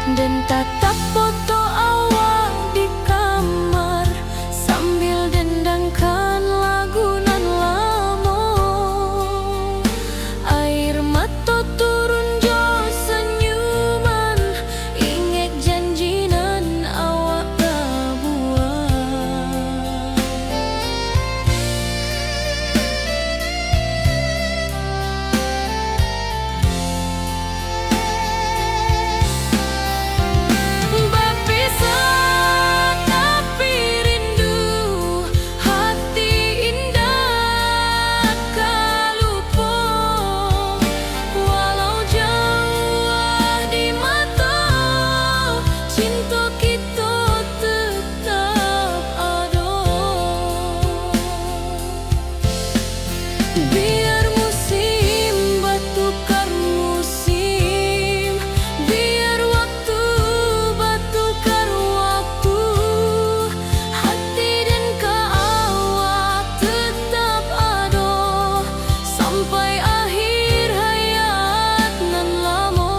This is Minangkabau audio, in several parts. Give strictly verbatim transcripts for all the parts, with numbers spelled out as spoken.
Den tatap foto awak di kamar, sambil dendangkan lagu nan lamo. Air mato turun jo sanyuman, ingek janji nan awak pabuwek. Bapisah tapi rindu, hati indak ka lupo. Walau jauah di mato, cinto kito tetap ado. Biar musim batukar musim, biar waktu batukar waktu, hati den ka awak tetap ado, sampai akhir hayat nan lamo.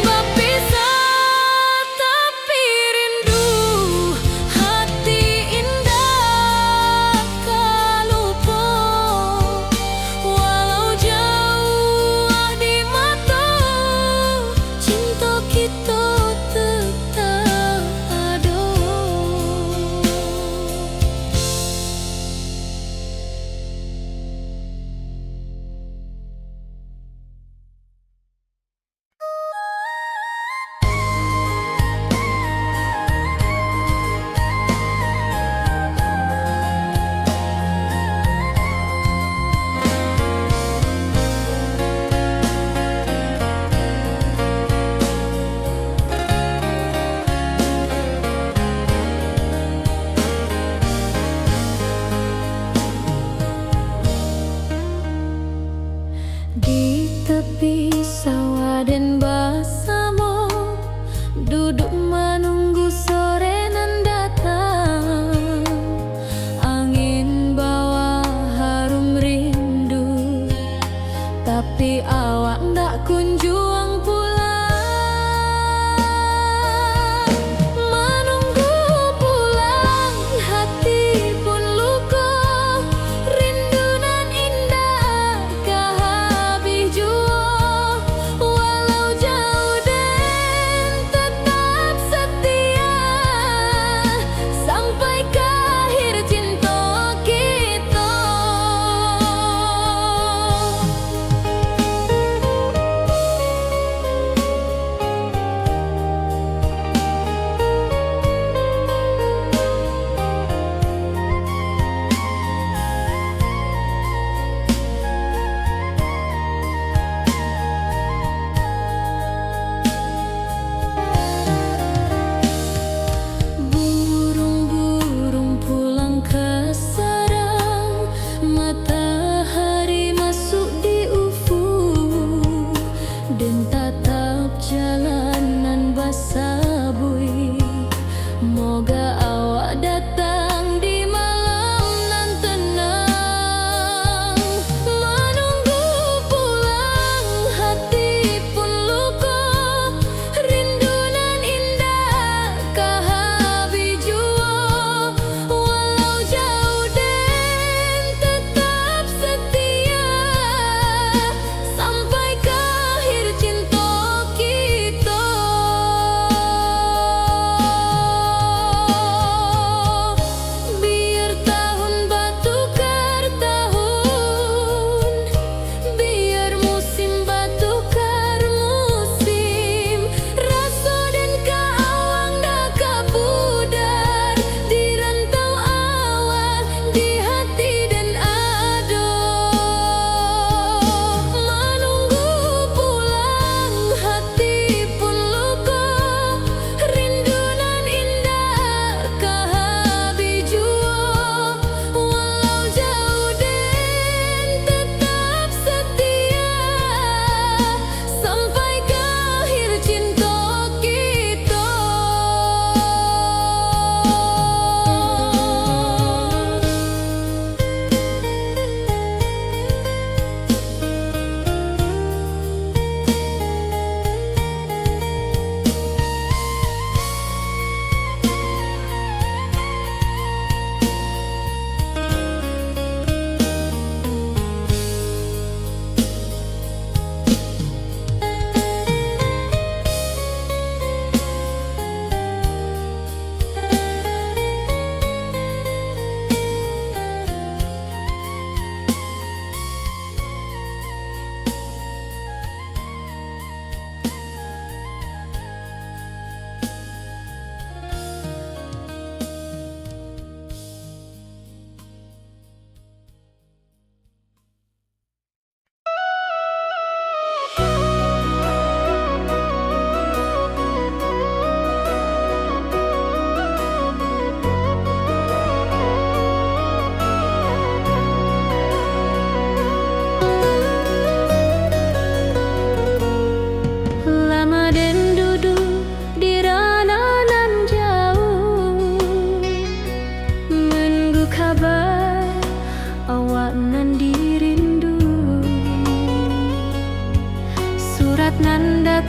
Bapisah tapi rindu, hati indak ka lupo. Walau jauah di mato, cinto kito tetap ado. Di tapi sawah den basamo, duduak manunggu sore nan datang. Angin bawa harum rindu, tapi awak ndak kunjuang pulang. Manunggu pulang hati pun luko, rindu nan indak ka habih juo. Walau jauah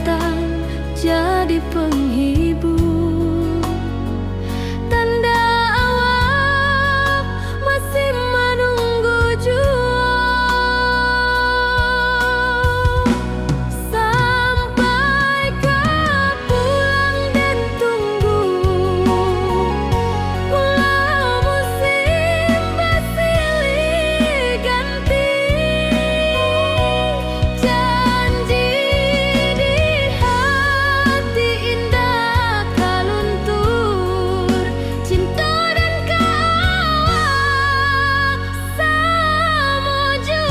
datang jadi penghibur. Tanda awak masih manunggu juo. Sampai ka pulang den tunggu, walau musim basilih ganti. Janji di hati indak ka luntur, cinto den ka awak samo juo.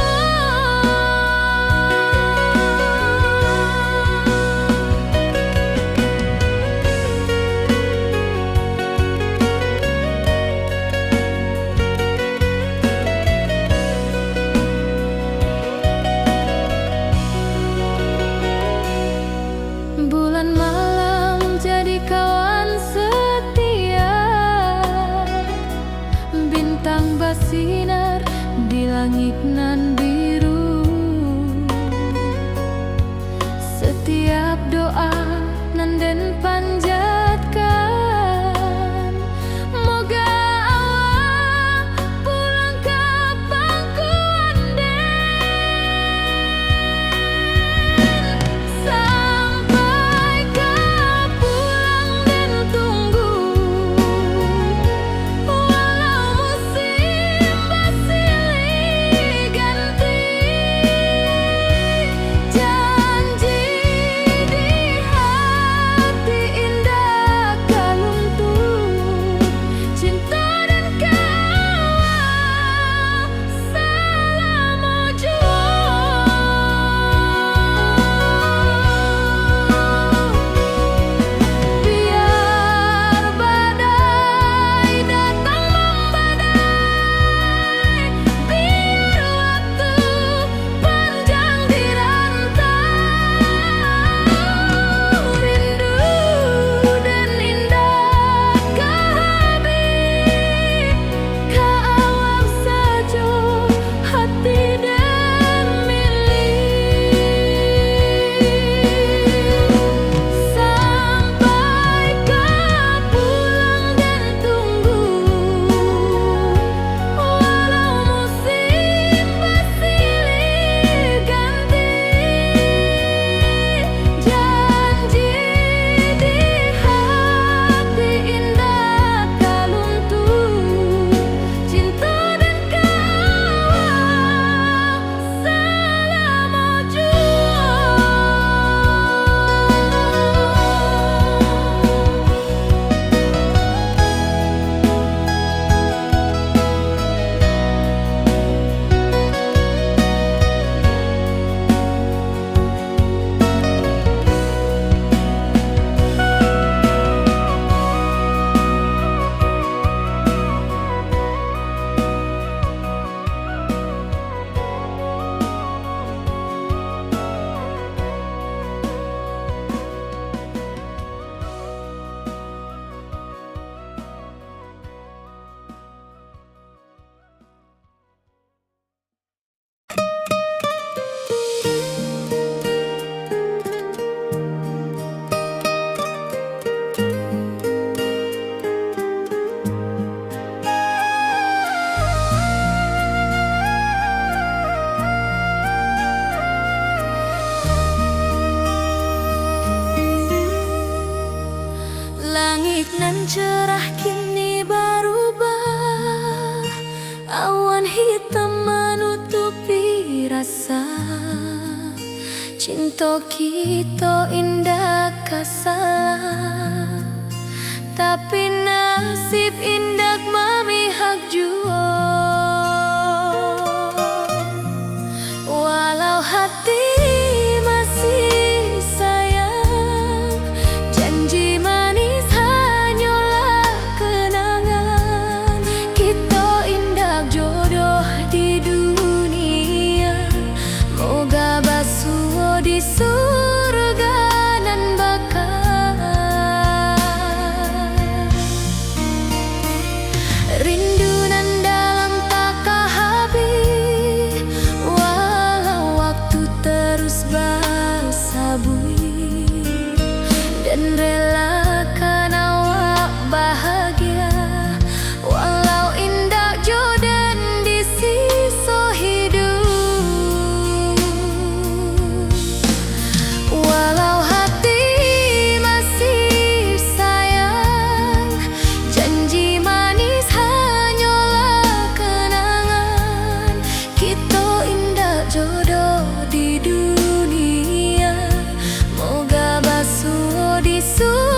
Bulan malam jadi kawan setia, bintang basinar di langik nan biru. Setiap doa nan den panjatkan, moga awak pulang ka pangkuan den. Sampai ka pulang den tunggu, walau musim basilih ganti. Janji di hati indak ka luntur, cinto den ka awak salamo juo. Biar badai datang mambadai, biar waktu panjang di rantau, rindu den indak ka habih. Ka awak sajo hati den milih. Sampai ka pulang den tunggu, walau musim basilih ganti. Janji di hati indak ka luntur, cinto den ka awak salamo juo. Langik nan cerah kini barubah, awan hitam manutupi rasa. Cinto kito indak ka salah, tapi nasib indak mamihak juo. Walau hati masih sayang, janji manis hanyolah kenangan. Kito indak jodoh di dunia, moga basuo di surga nan baka. Den relakan awak bahagia, walau indak jo den di siso hiduik. Walau hati masih sayang, janji manis hanyolah kenangan. Kito indak jodoh di dunia, moga basuo di surga.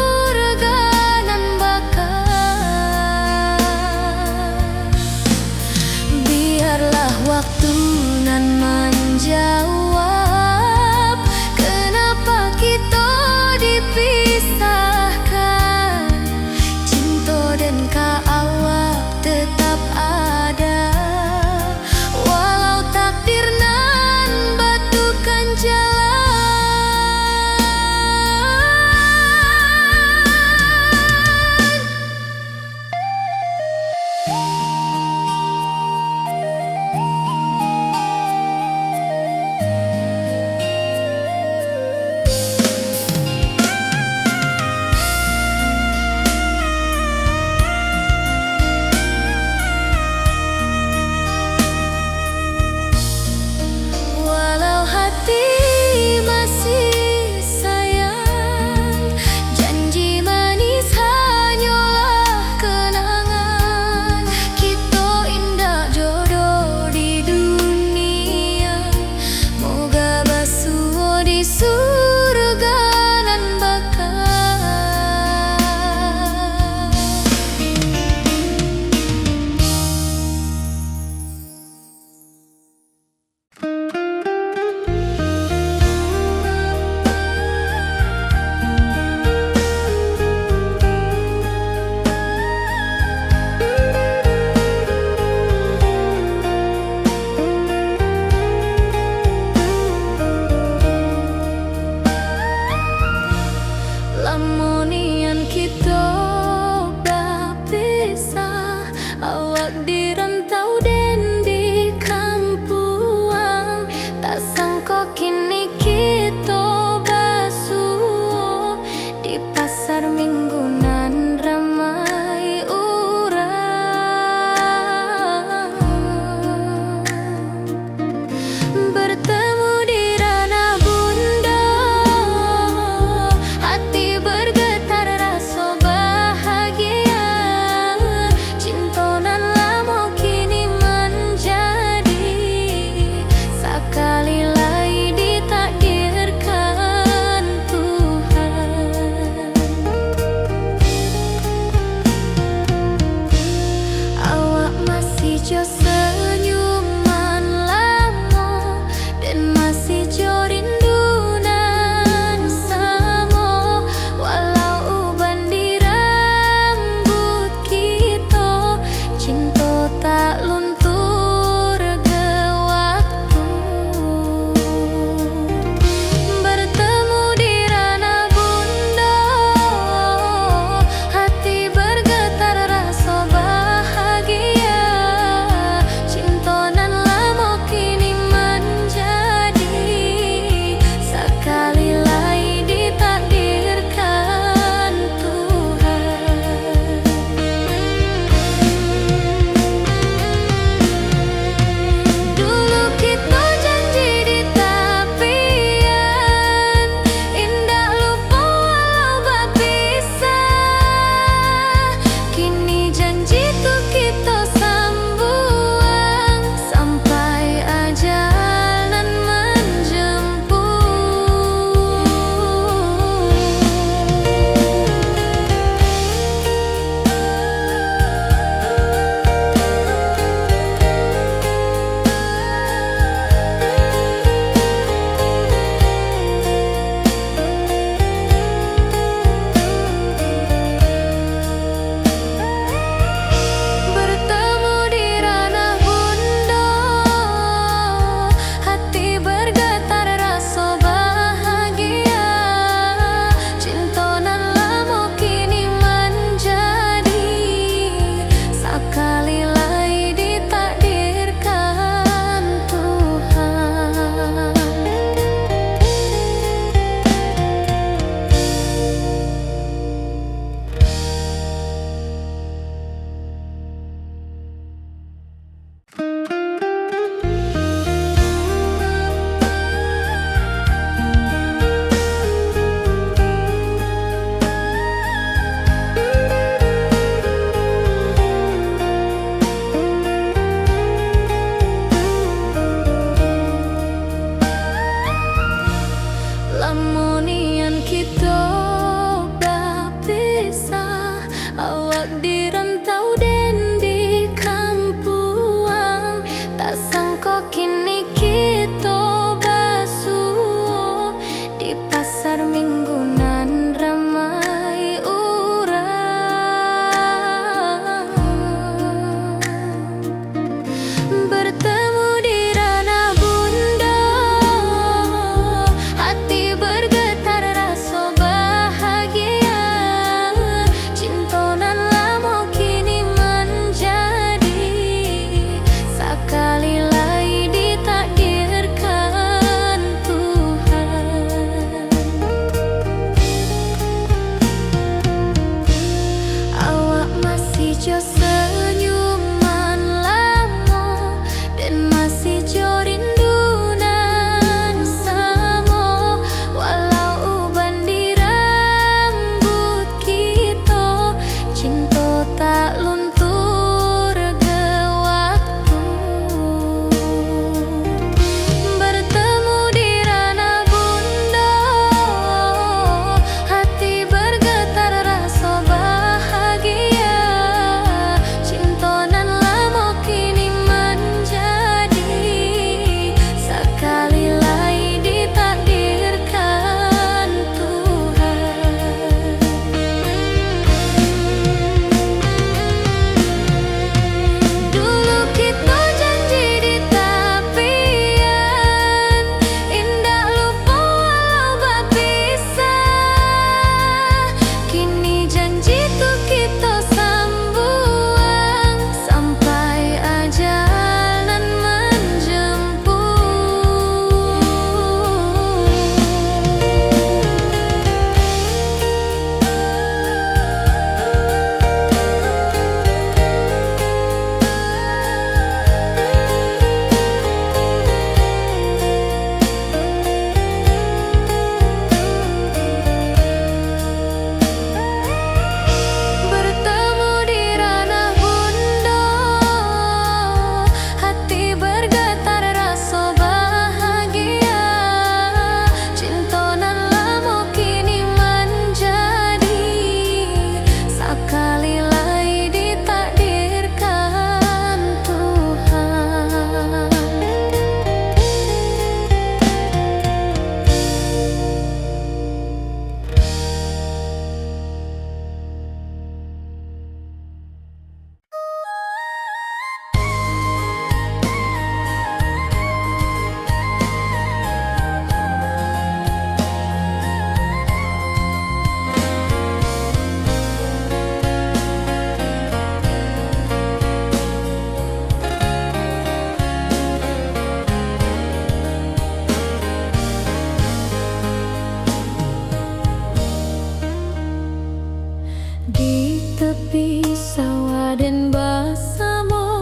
Di tapi sawah den basamo,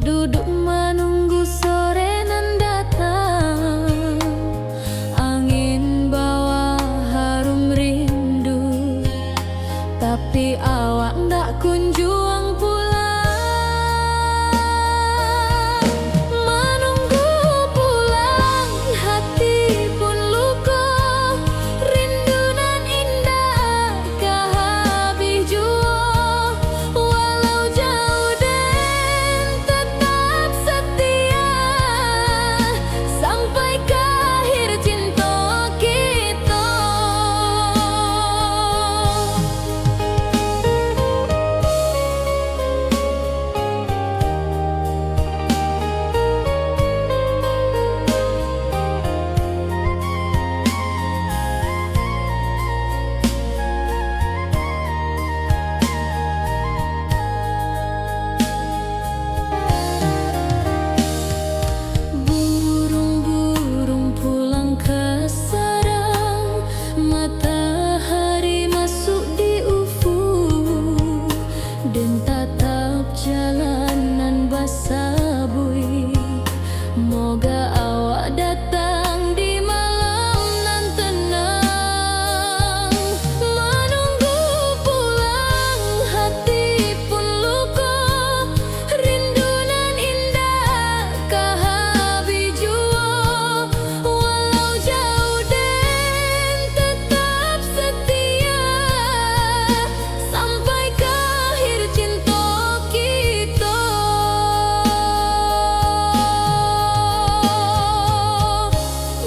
duduak manunggu sore nan datang. Angin bawa harum rindu, tapi awak ndak kunjuang pulang. Manunggu pulang, hati pun luko, rindu nan indak ka habih juo, walau jauah den tetap setia, sampai ka akhir cinto kito. Burung-burung pulang ka sarang, matahari masuk di ufuk, den tatap jalan nan basabuik. Moga awak datang di malam nan tenang. Manunggu pulang, hati pun luko, rindu nan indak ka habih juo, walau jauah den tetap setia, sampai ka akhir cinto kito.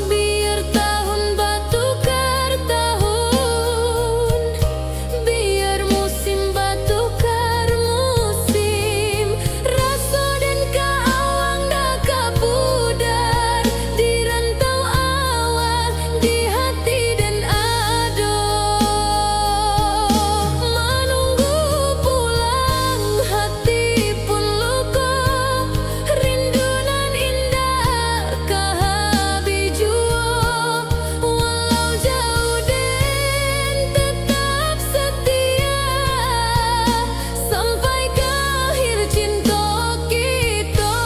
Biar tahun batukar tahun, biar musim batukar musim, raso den ka awak ndak ka pudar, di rantau awak, di hati den ado. Manunggu pulang, hati pun luko, rindu nan indak ka habih juo, walau jauah den tetap setia, sampai ka akhir cinto kito.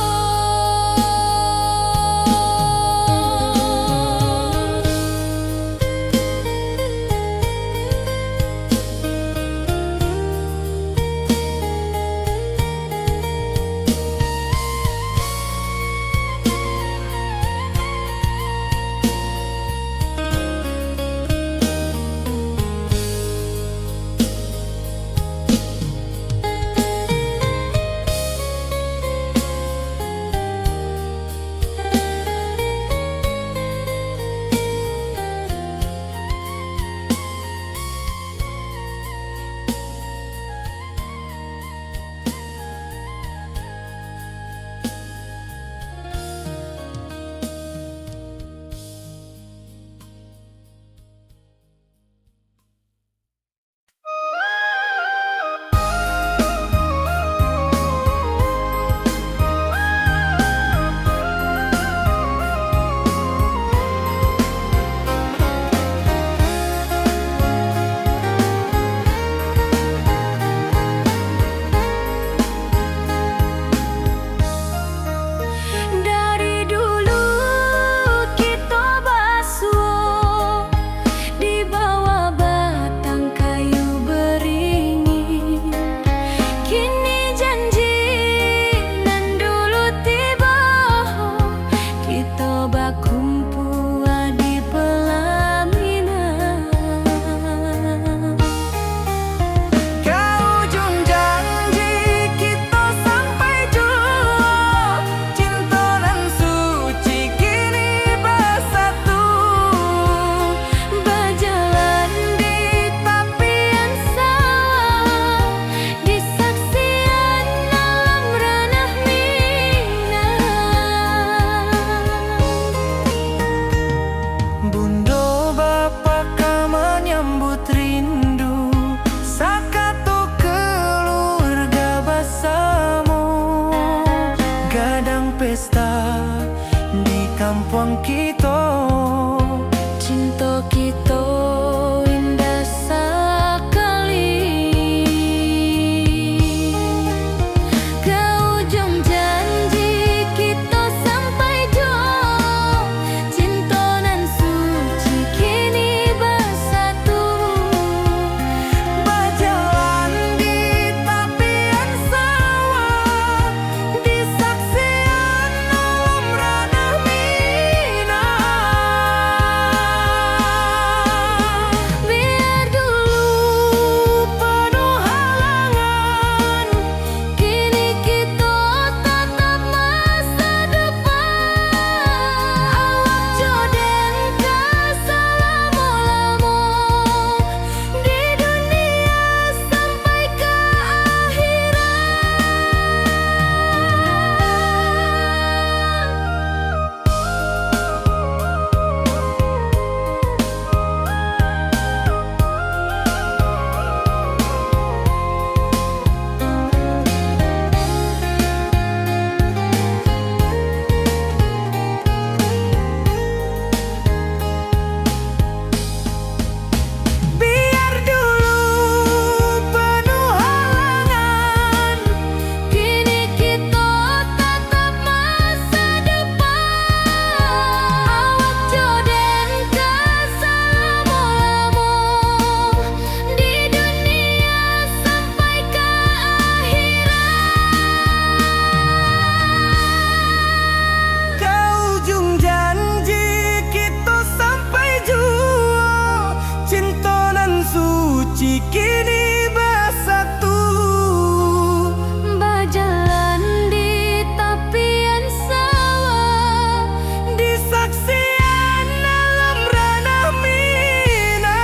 Dari dulu kito basuo di bawah batang kayu beringin. Kini janji nan dulu tibo, kito bakumpua di pelaminan. Ka ujung janji kito sampai juo, cinto nan suci kini basatu. Bajalan di tapian sawah, di saksian alam ranah Minang. Bundo bapa ka manyambut rindu, sakato keluarga basamo. Gadang pesta di kampuang kito. Cinto kito indah sakali. Kini basatu, bajalan di tapian sawah, di saksian alam ranah Minang.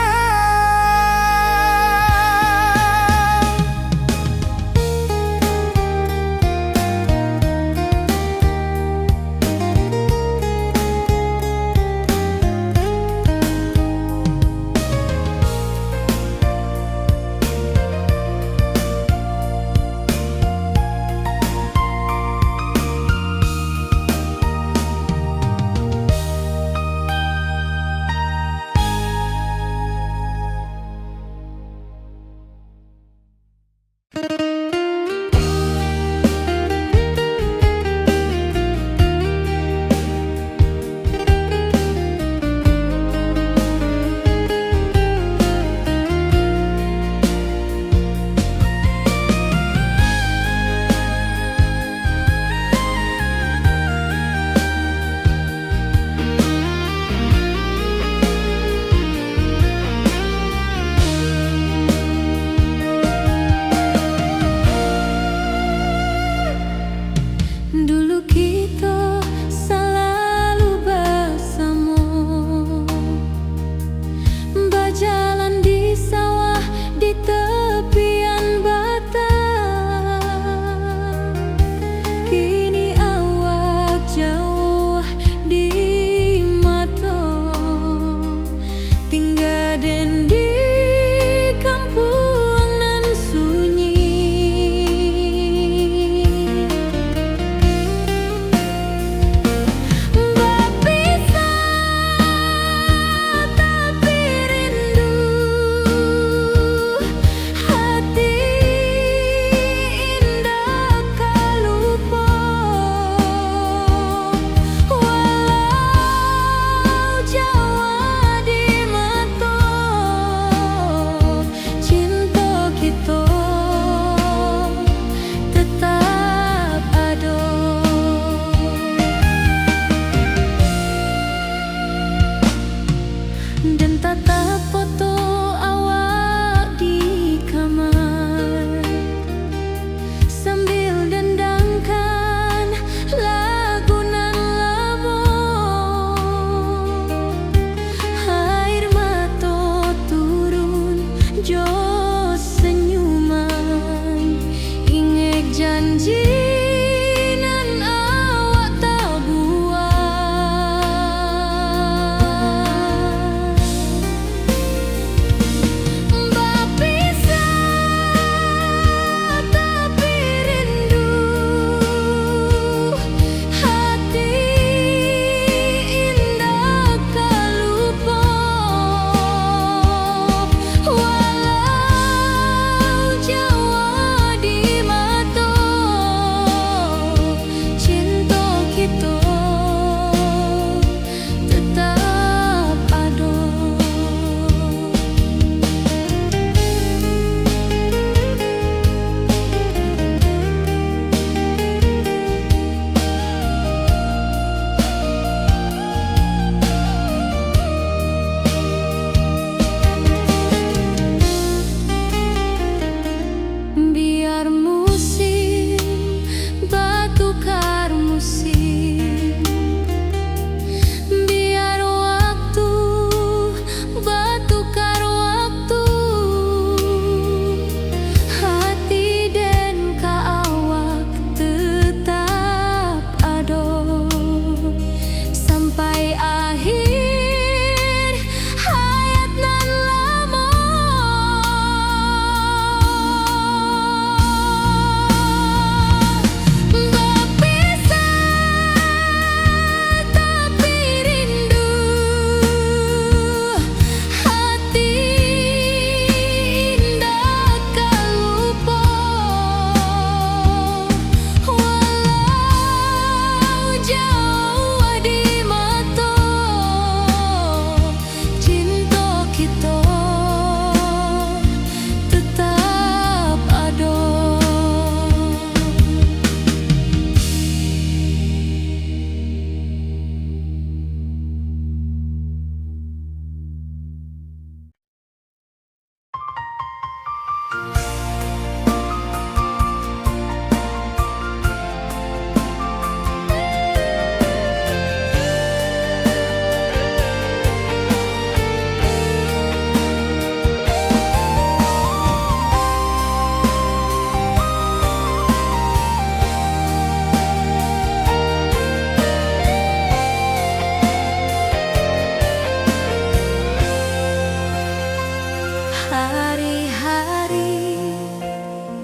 Hari-hari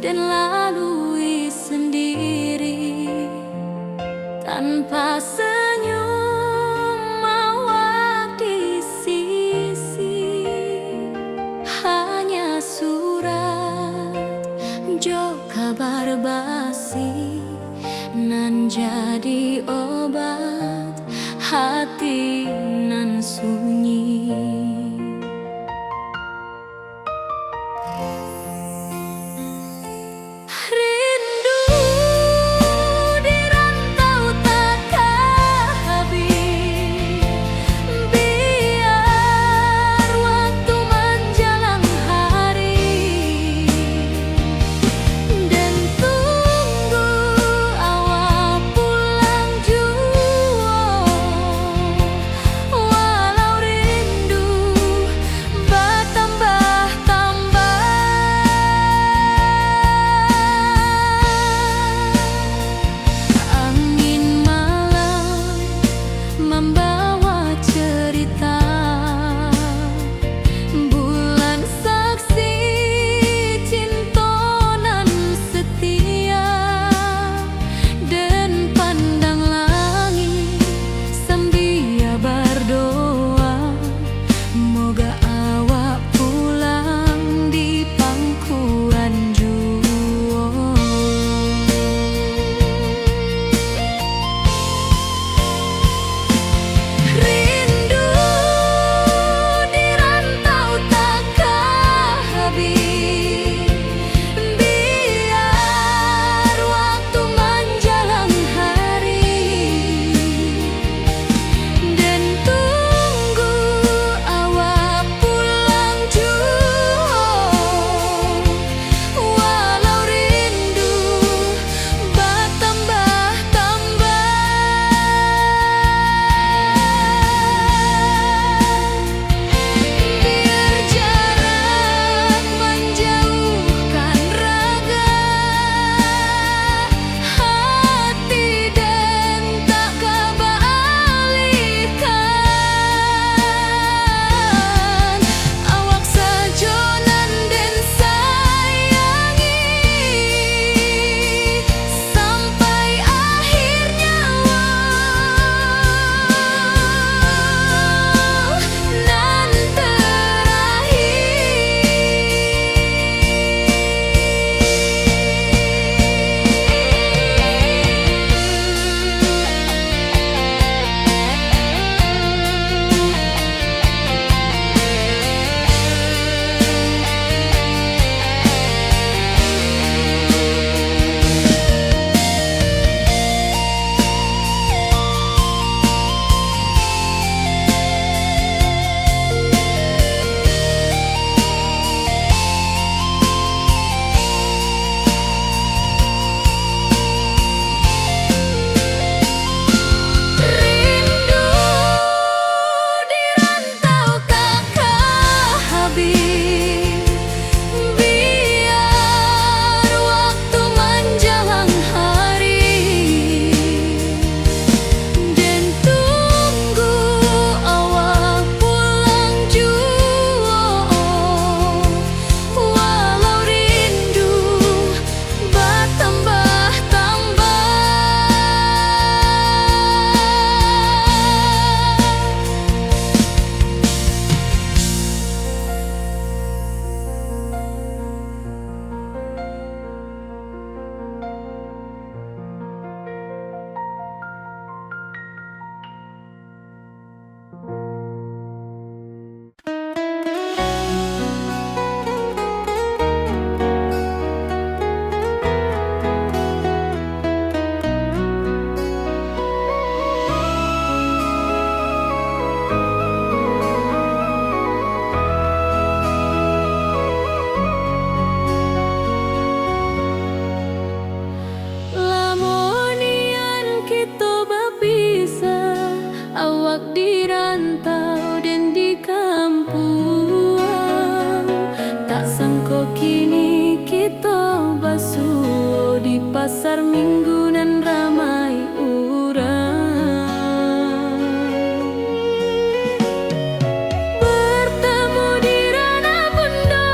den lalui sendiri, tanpa senyum awak di sisi. Hanya surat jo kabar basi, nan jadi obat hati nan sunyi. Rindu di rantau takah habih, biar waktu manjalang hari, den tunggu awak pulang juo. Walau rindu batambah-tambah, angin malam mambawa cerita. Bulan saksi cinto nan setia, den pandang langik sambia bardoa, moga awak pulang di pangkuan juo. Rindu di rantau takah habih, biar waktu manjalang hari, den tunggu awak pulang juo. Walau rindu batambah-tambah, biar jarak manjauhkan raga, hati den tak ka baalihkan. Awak sajo nan den sayangi, sampai akhir nyawa nan terakhir. Rindu di rantau takah habih, biar waktu manjalang hari, den tunggu awak pulang juo. Walau rindu batambah-tambah. Lamo nian kito bapisah, awak di rantau den di kampuang. Tak sangko kini kito basuo di pasar Minggu nan ramai urang. Bertemu di ranah bundo,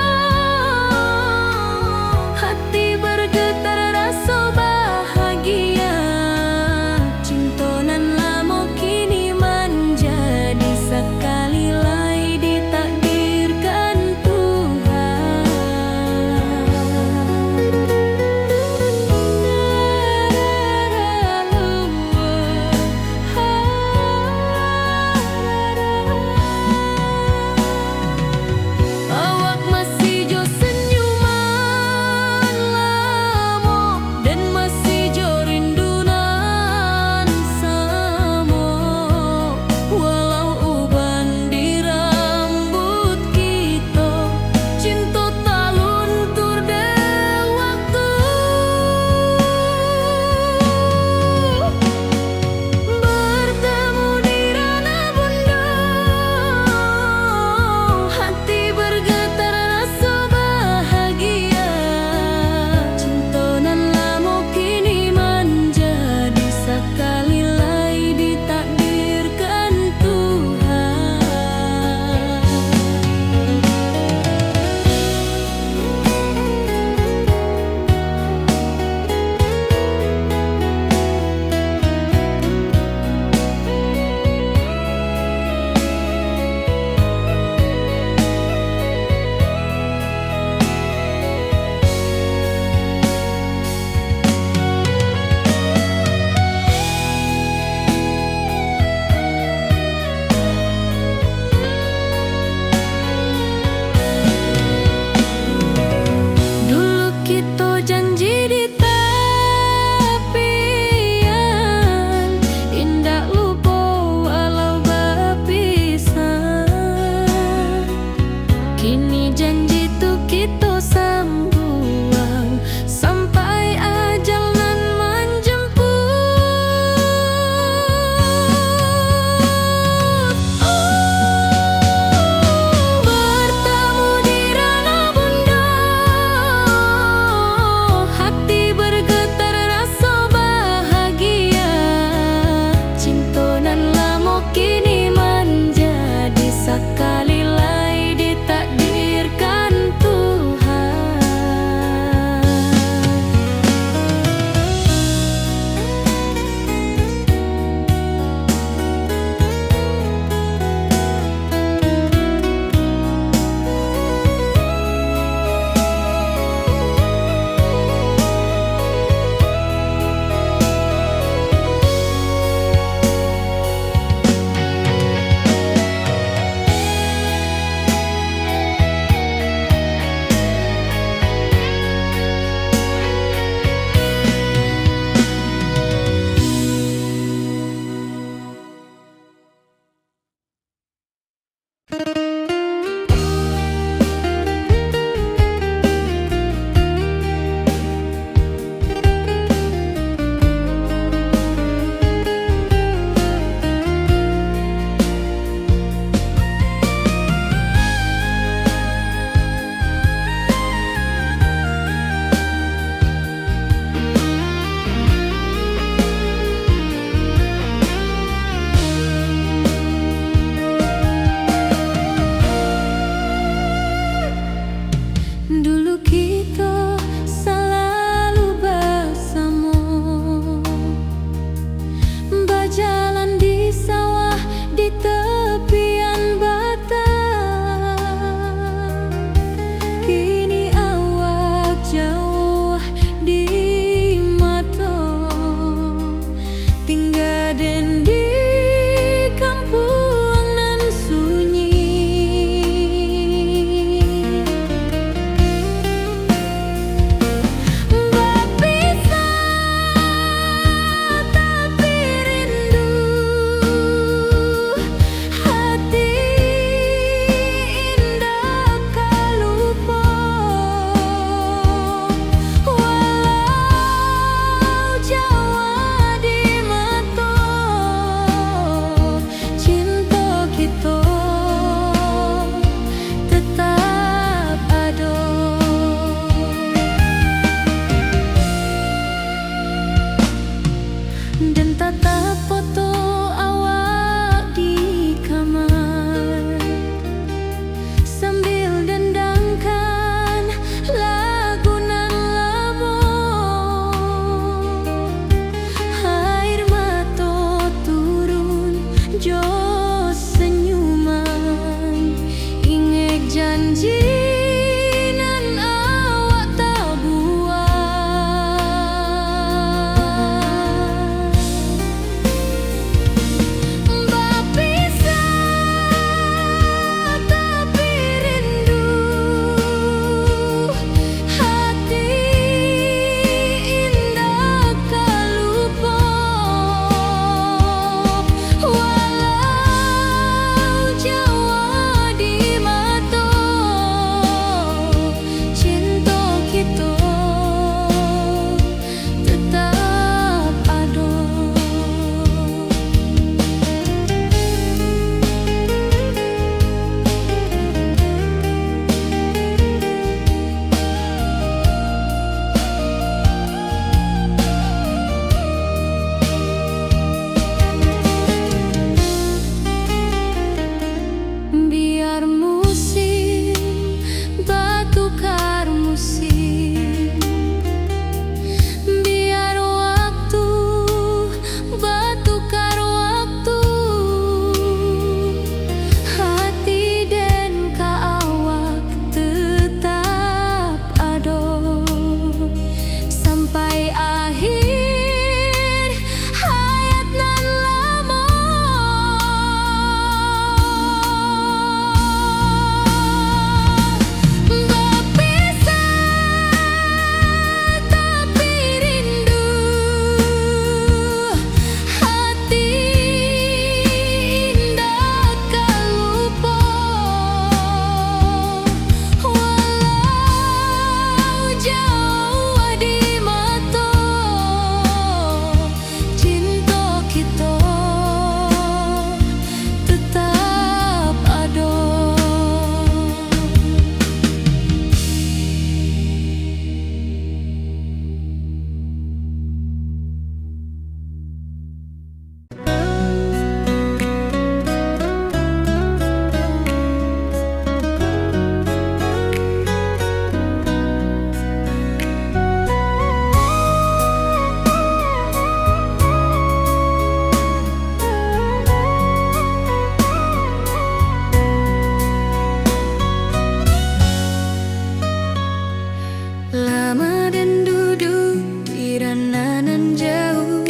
Lama den duduak di rana nan jauah,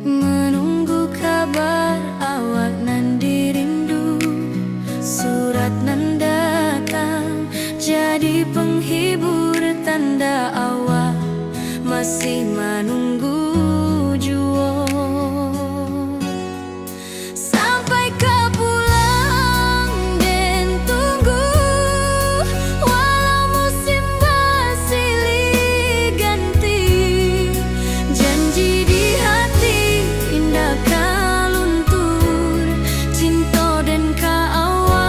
manunggu kabar awak nan dirindu. Surat nan datang jadi penghibur, tanda awak masih manunggu juo. Sampai ka pulang den tunggu, walau musim basilih ganti. Janji di hati indak ka luntur, cinto den ka awak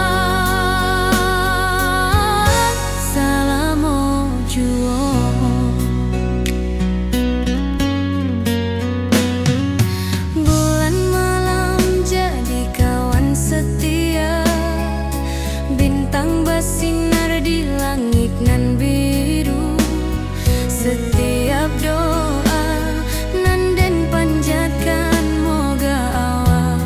salamo juo. Bulan malam jadi kawan setia, bintang basinar di langik nan biru. Setiap doa nan den panjatkan, moga awak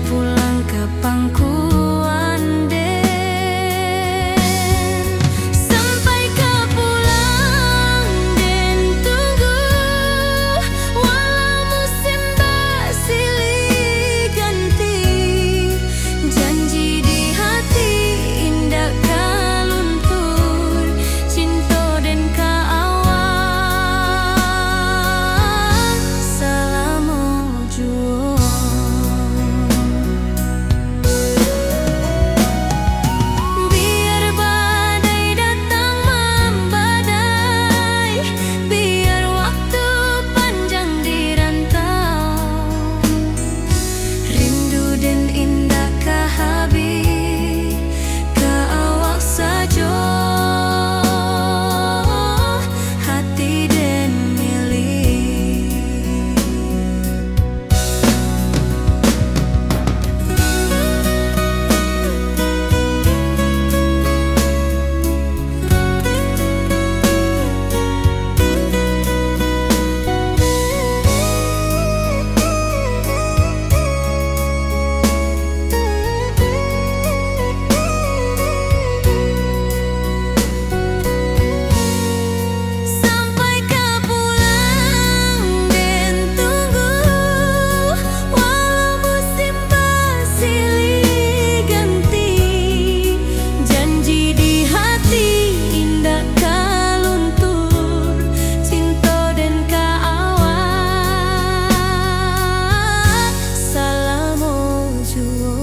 pulang ka pangkuan den. Sampai ka pulang den tunggu, walau musim basilih ganti. Janji di hati indak ka luntur, cinto den ka awak salamo juo. Biar badai datang mambadai, biar waktu panjang di rantau, rindu den indak ka habih, ka awak sajo hati den milik. Sampai ka pulang den tunggu, walau musim basilih ganti. Janji di hati indak ka luntur, cinto den ka awak salamo juo.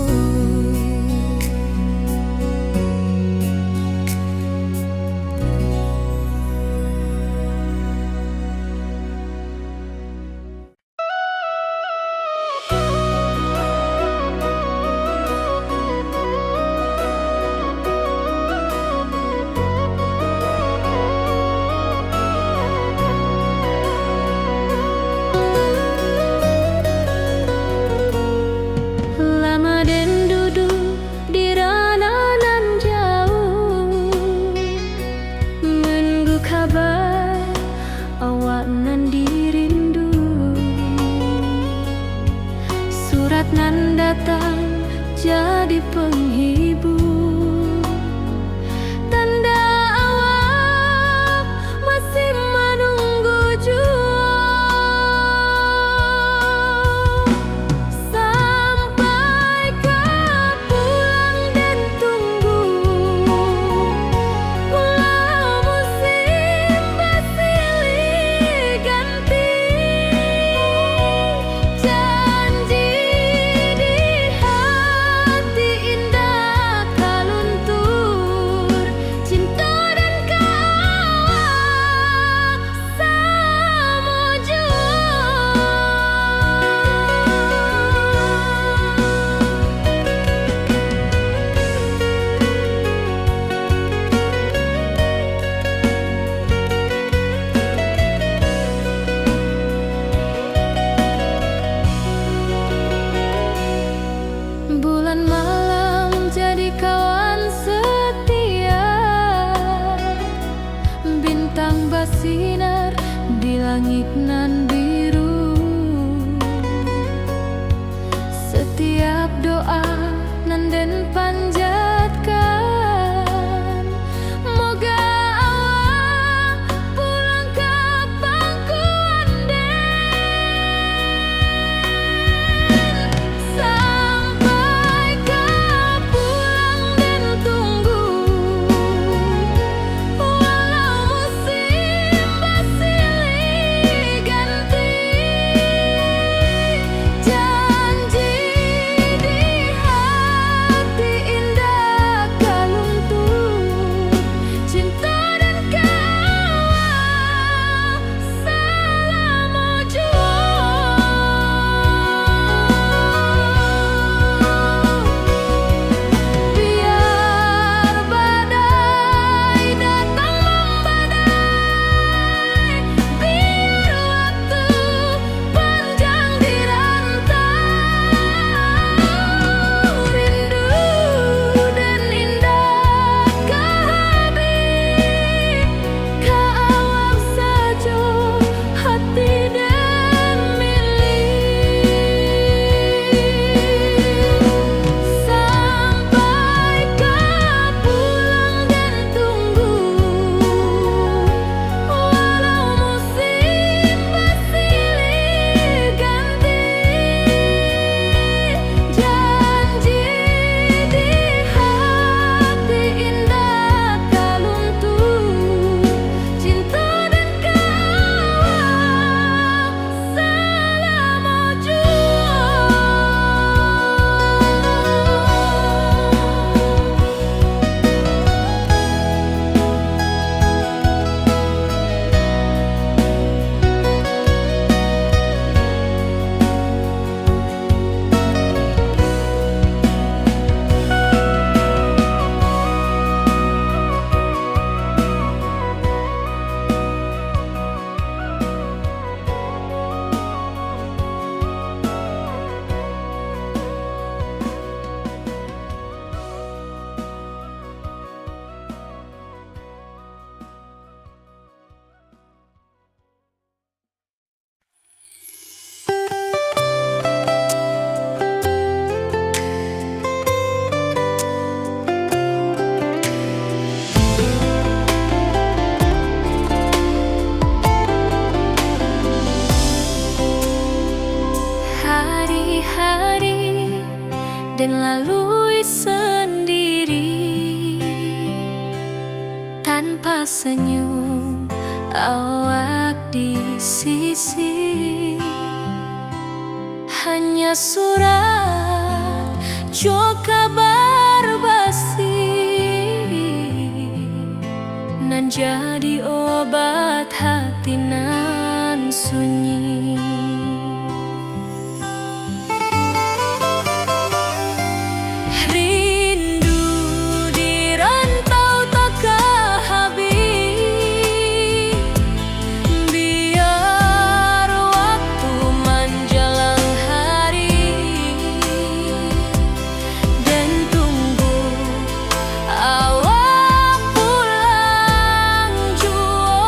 Lama den duduak di rana nan jauah, nunggu kabar awak nan dirindu. Surat nan datang jadi penghibur, tanda awak masih manunggu juo. Sampai ka pulang den tunggu, walau musim basilih ganti. Janji di hati indak ka luntur, cinto den ka awak samo juo. Bulan malam jadi kawan setia, bintang basinar di langik nan biru. Setiap doa nan den panjatkan, moga awak Senyum awak di sisi, hanya surat jo kabar basi, nan jadi obat hati nan sunyi. Rindu di rantau takah habih, biar waktu manjalang hari, den tunggu awak pulang juo,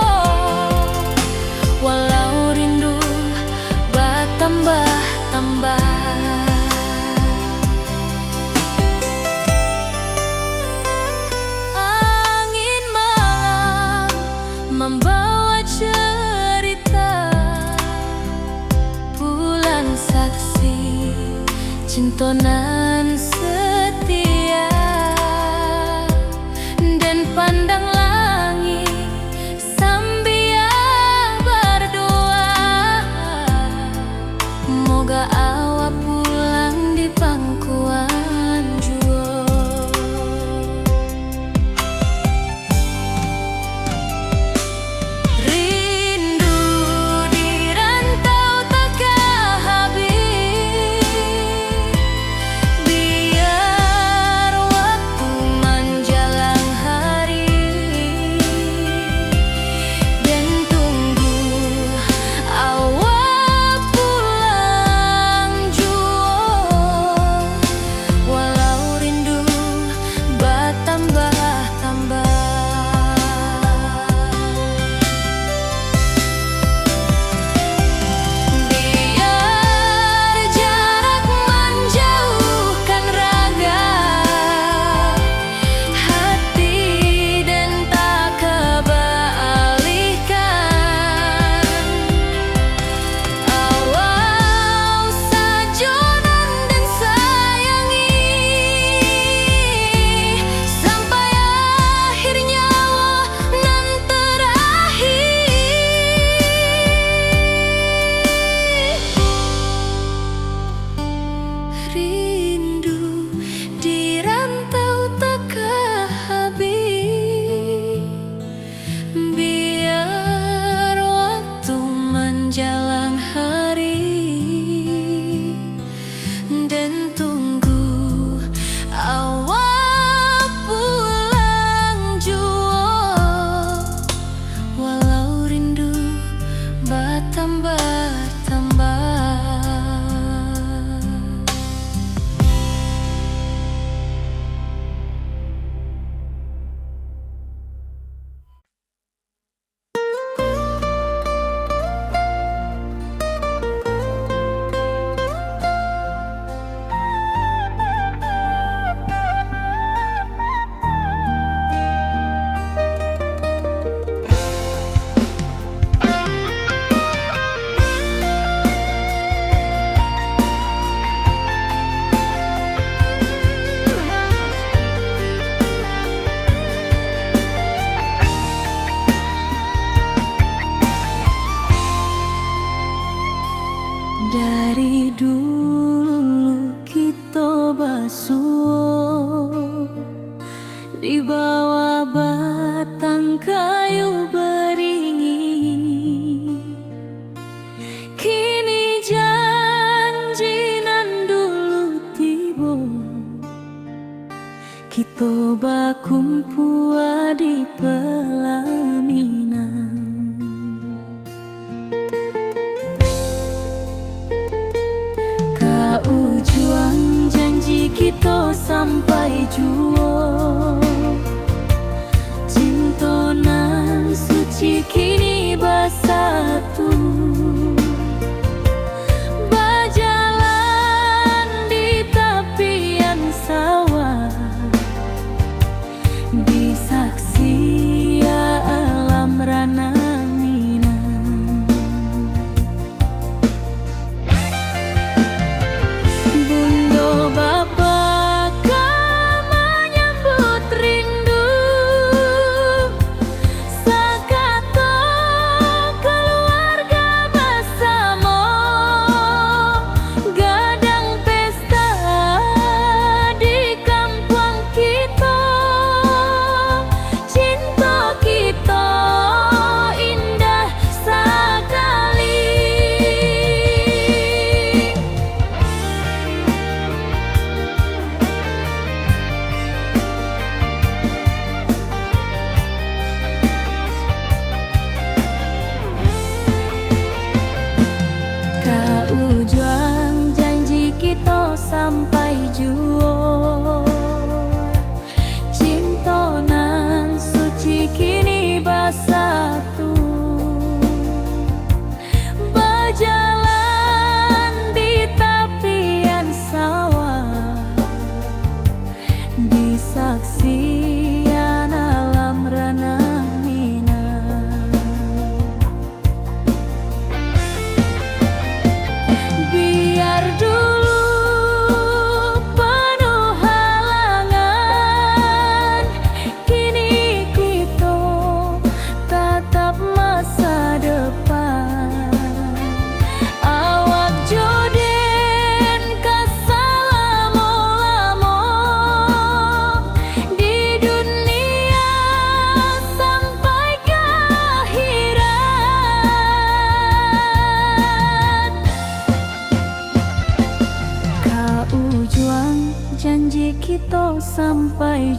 walau rindu batambah-tambah. Angin malam mambawa cerita, bulan saksi cinto nan setia, den pandang langik sambia bardoa, moga awak pulang di pangkuan juo. Rindu di rantau takah habih,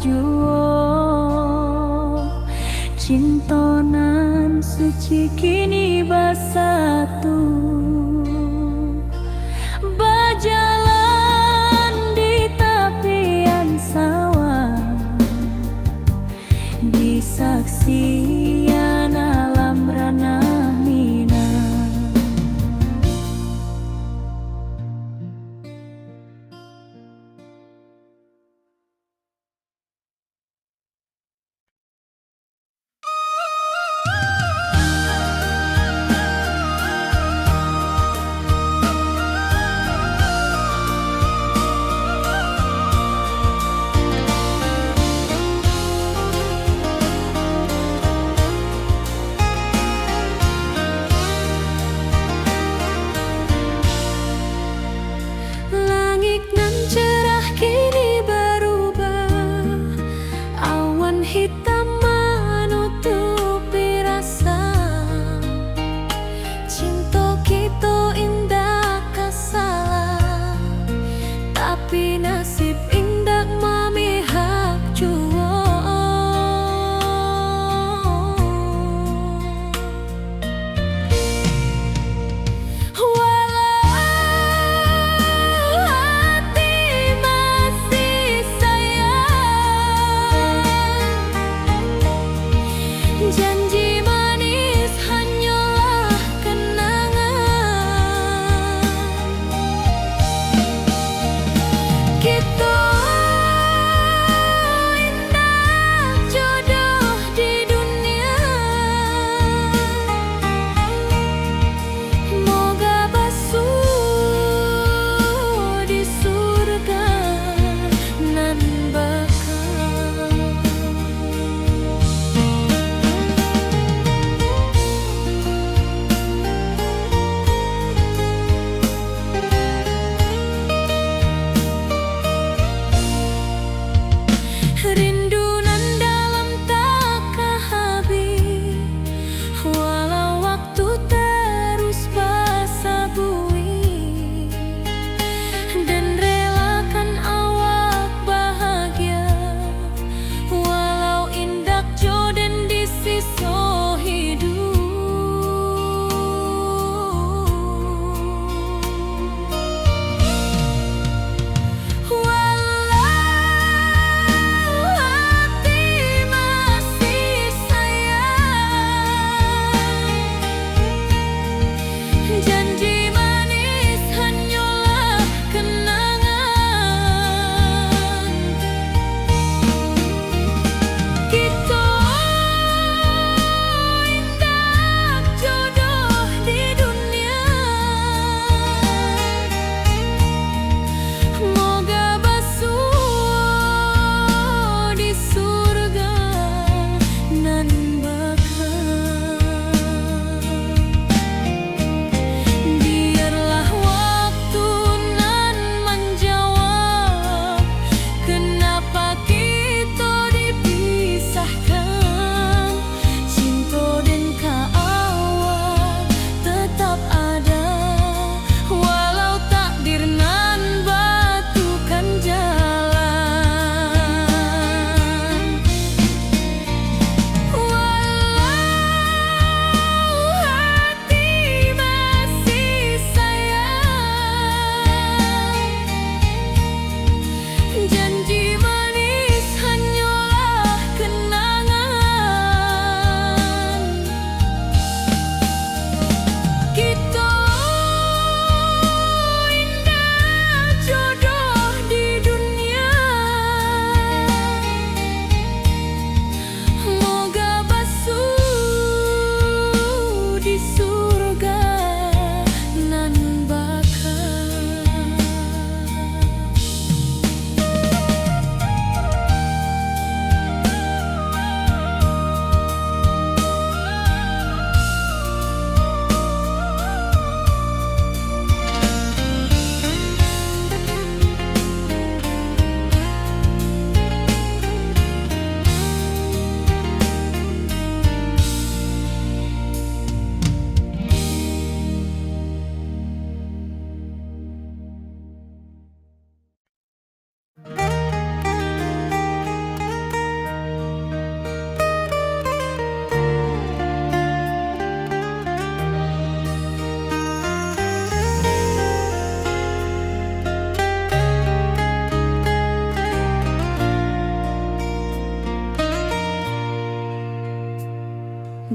juo, cinto nan suci kini basatu, bajalan di tapian sawah, di saksian alam ranah Minang.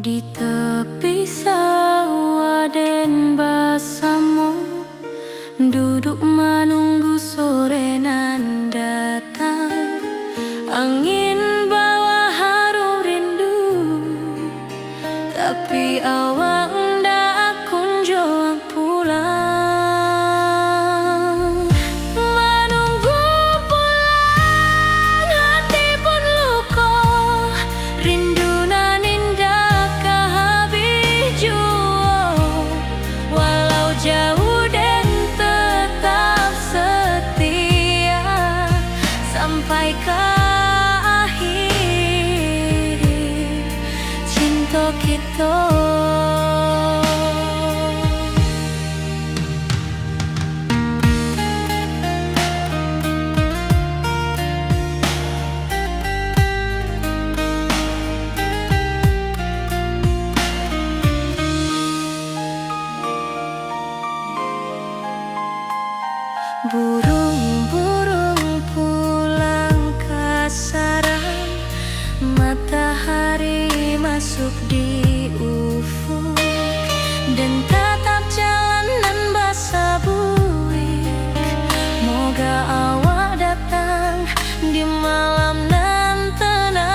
Di tepi sawah den basamo, duduk manunggu sore nan datang. Angin bawa harum rindu, tapi awak ndak kunjuang pulang. Manunggu pulang, hati pun luko, rindu nan indak ka habih juo. Walau jauah, den tetap setia sampai ka akhir cinto kito. Burung-burung pulang ka sarang, matahari masuk di ufuk, den tatap jalan nan basabuik. Moga awak datang di malam nan tenang.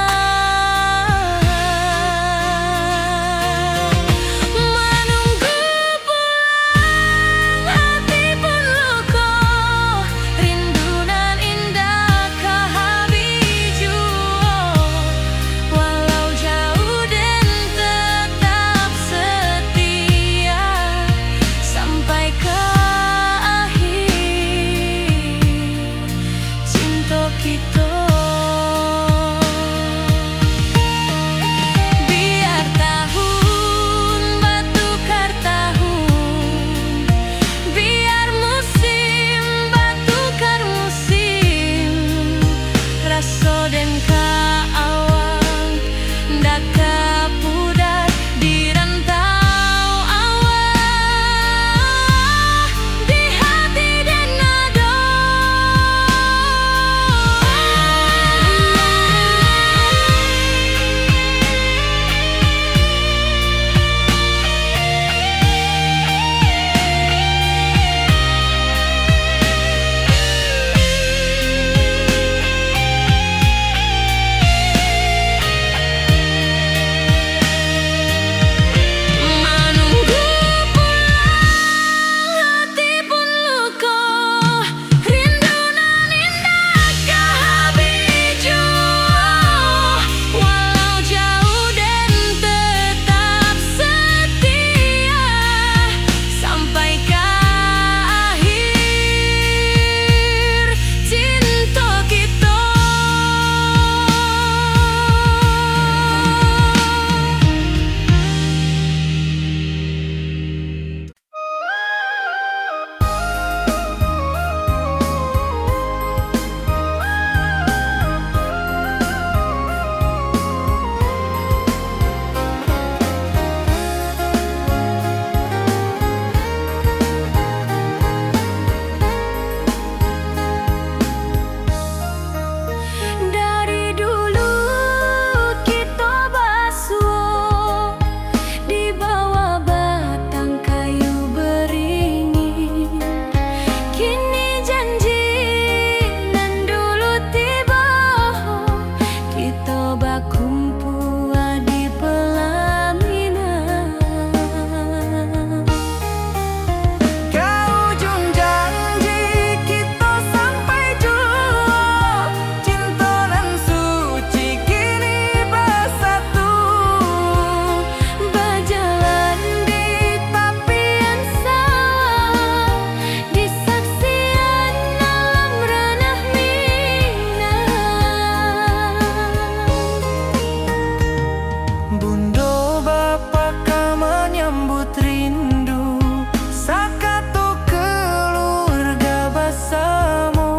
Manunggu pulang, hati pun luko, rindu nan indak ka habih juo. Walau jauah, den tetap setia sampai ka akhir cinto kito. Biar tahun batukar tahun, biar musim batukar musim, raso den ka awak ndak ka pudar di rantau awak, di hati den ado. Manunggu pulang, hati pun luko, rindu nan indak ka habih juo. Walau jauah, den tetap setia sampai ka akhir cinto kito. Dari dulu kito basuo di bawah batang kayu beringin. Kini janji nan dulu tibo, kito bakumpua di pelaminan. Ka ujung janji kito sampai juo, cinto nan suci kini basatu. Bajalan di tapian sawah, di saksian alam ranah Minang. Bundo bapa ka manyambut rindu, sakato keluarga basamo,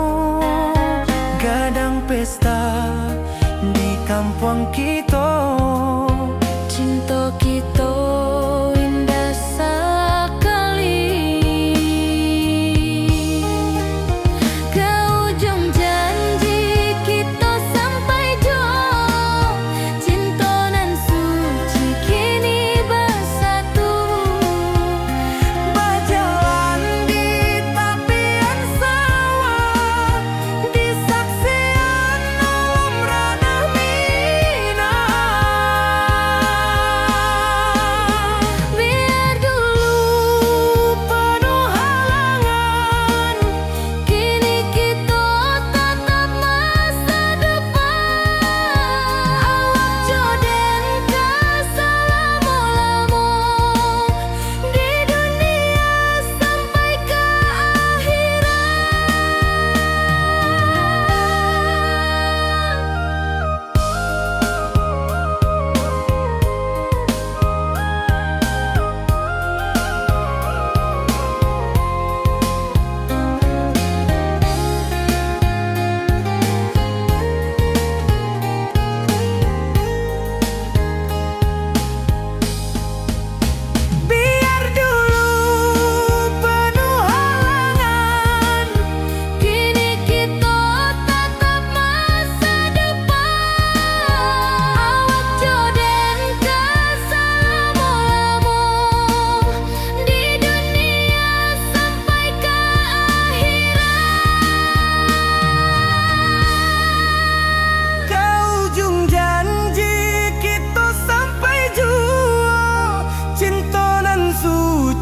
gadang pesta di kampuang kito. Cinto kito indah sakali. Ka ujung janji kito sampai juo, cinto nan suci kini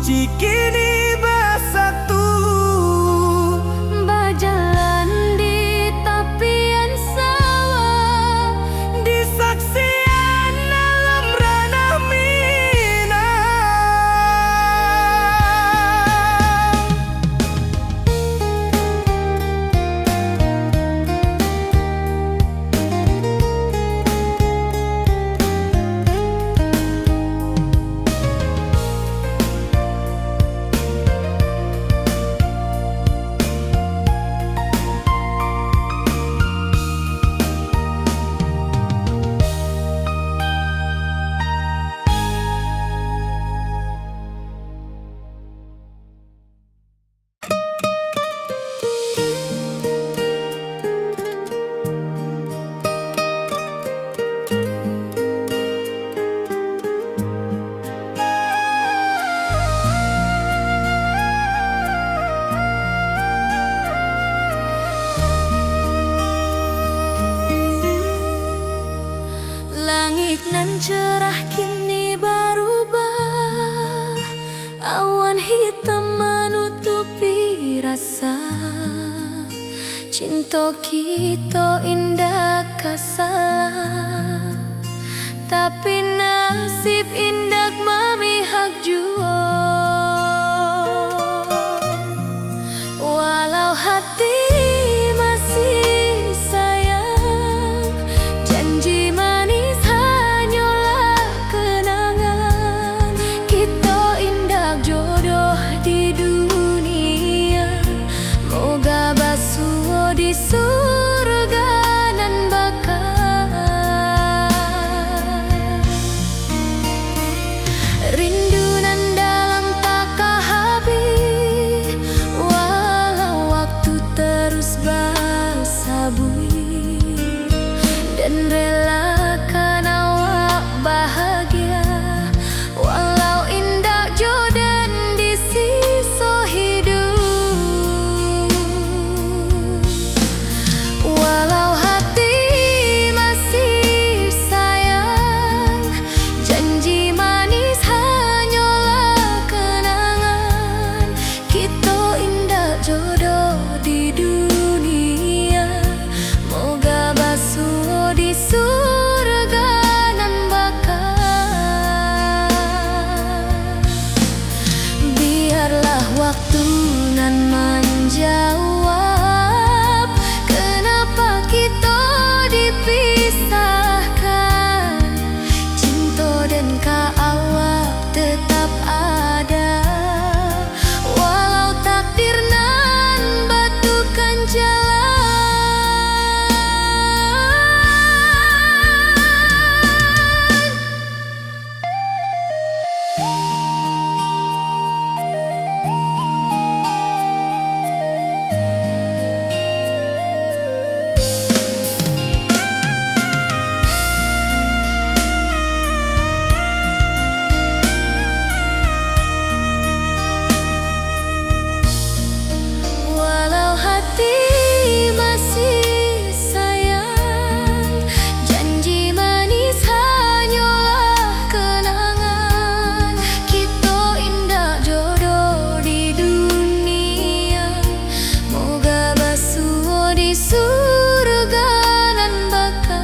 Cikini basatu, bajalan di tapian sawah, di saksian alam ranah Minang. Langik nan cerah kini barubah, awan hitam manutupi rasa. Cinto kito indak ka salah, tapi nasib indak mamihak juo. Walau hati masih sayang, janji manis hanyolah kenangan. Kito indak jodoh di dunia, moga basuo di surga nan baka. Rindu nan dalam taka habih, walau waktu terus basabuik, dan relakan awak bahagia, walau indak jo den di siso hiduik. Walau hati masih sayang, janji manis hanyolah kenangan. Kito indak jodoh di dunia, moga basuo di surga nan baka. Biarlah waktu nan manjawab, kenapa kito dipisahkan. Cinto den ka awak tetap ada, walau takdir nan batukan jalan. Walau hati masih sayang, janji manis hanyolah kenangan. Kito indak jodoh di dunia, moga basuo di surga nan baka.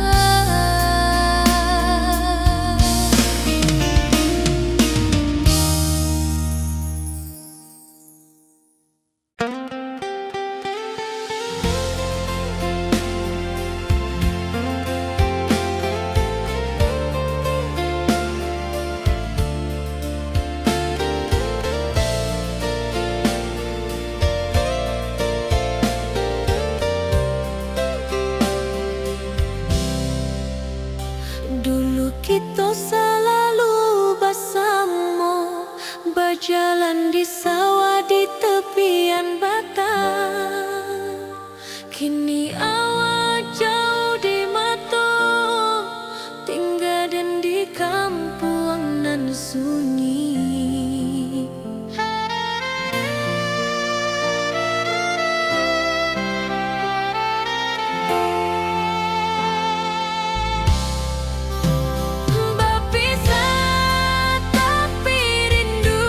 Dulu kito salalu basamo, bajalan di sawah di tepian batang. Kini awak jauah di mato, tingga den di kampuang nan sunyi. Bapisah tapi rindu,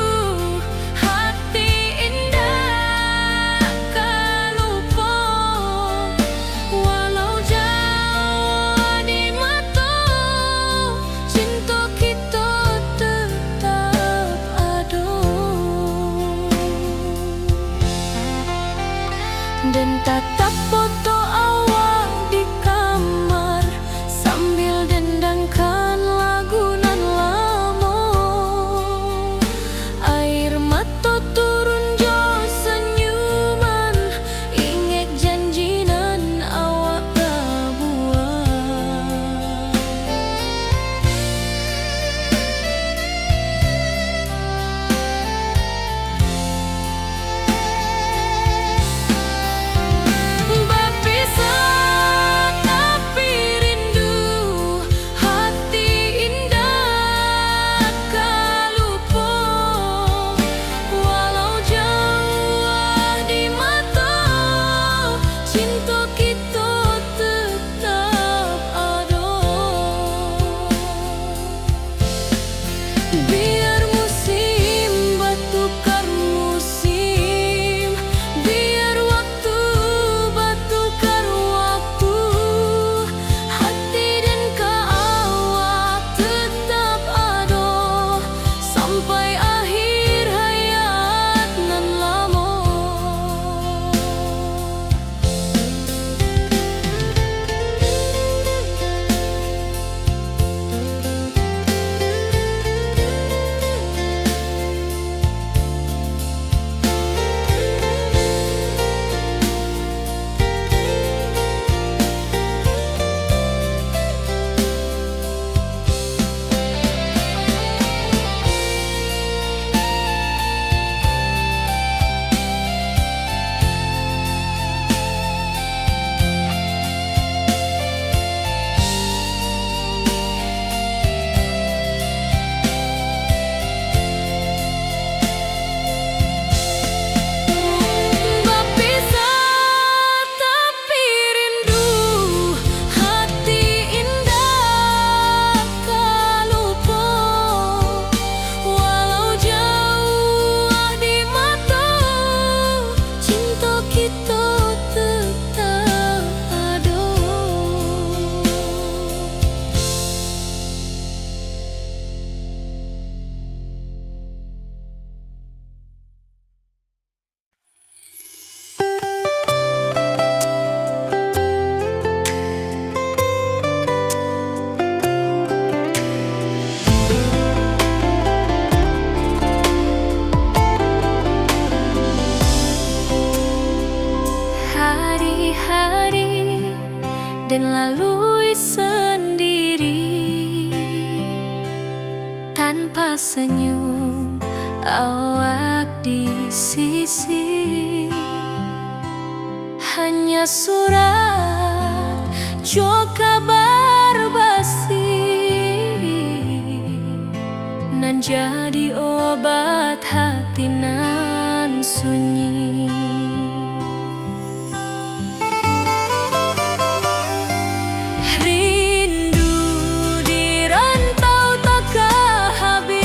Sanyum awak di sisi, hanya surat jo kabar basi, nan jadi obat hati nan sunyi. Rindu di rantau takah habis,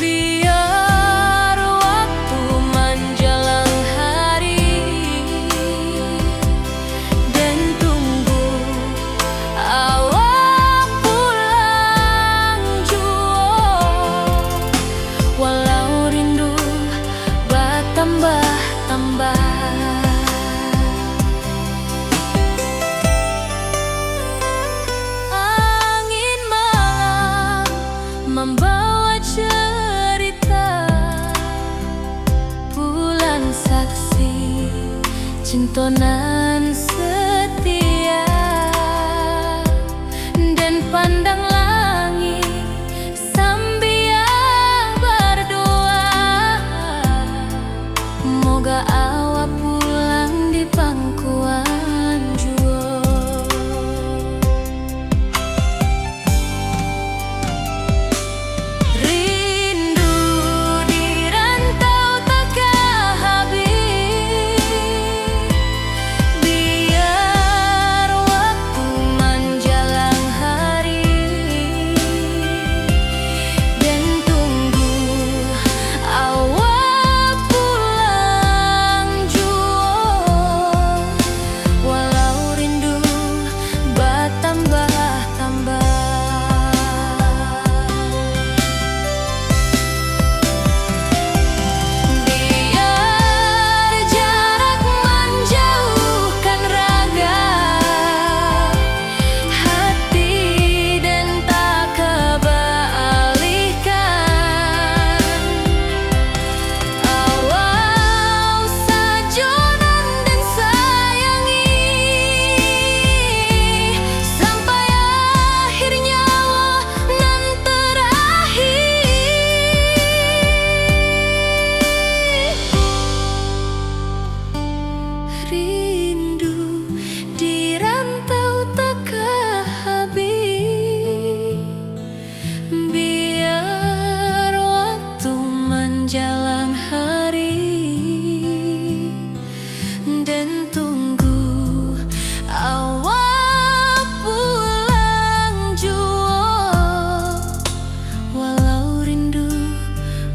biar waktu manjalang hari, den tunggu awak pulang juo, walau rindu batambah-tambah. Angin malam mambawa cerita, pulang saksi cinto nan setia, den pandang langik sambia bardoa, moga awak pulang di pangkuan juo. Rindu di rantau takah habis, biar waktu manjalang hari, den tunggu awak pulang juo, walau rindu batambah-tambah. Biar jarak manjauhkan raga, hati den tak ka baalihkan. Awak sajo nan den sayangi, sampai akhir nyawa nan terakhir. Rindu di rantau takah habis, biar waktu manjalang hari, den tunggu awak pulang juo, walau rindu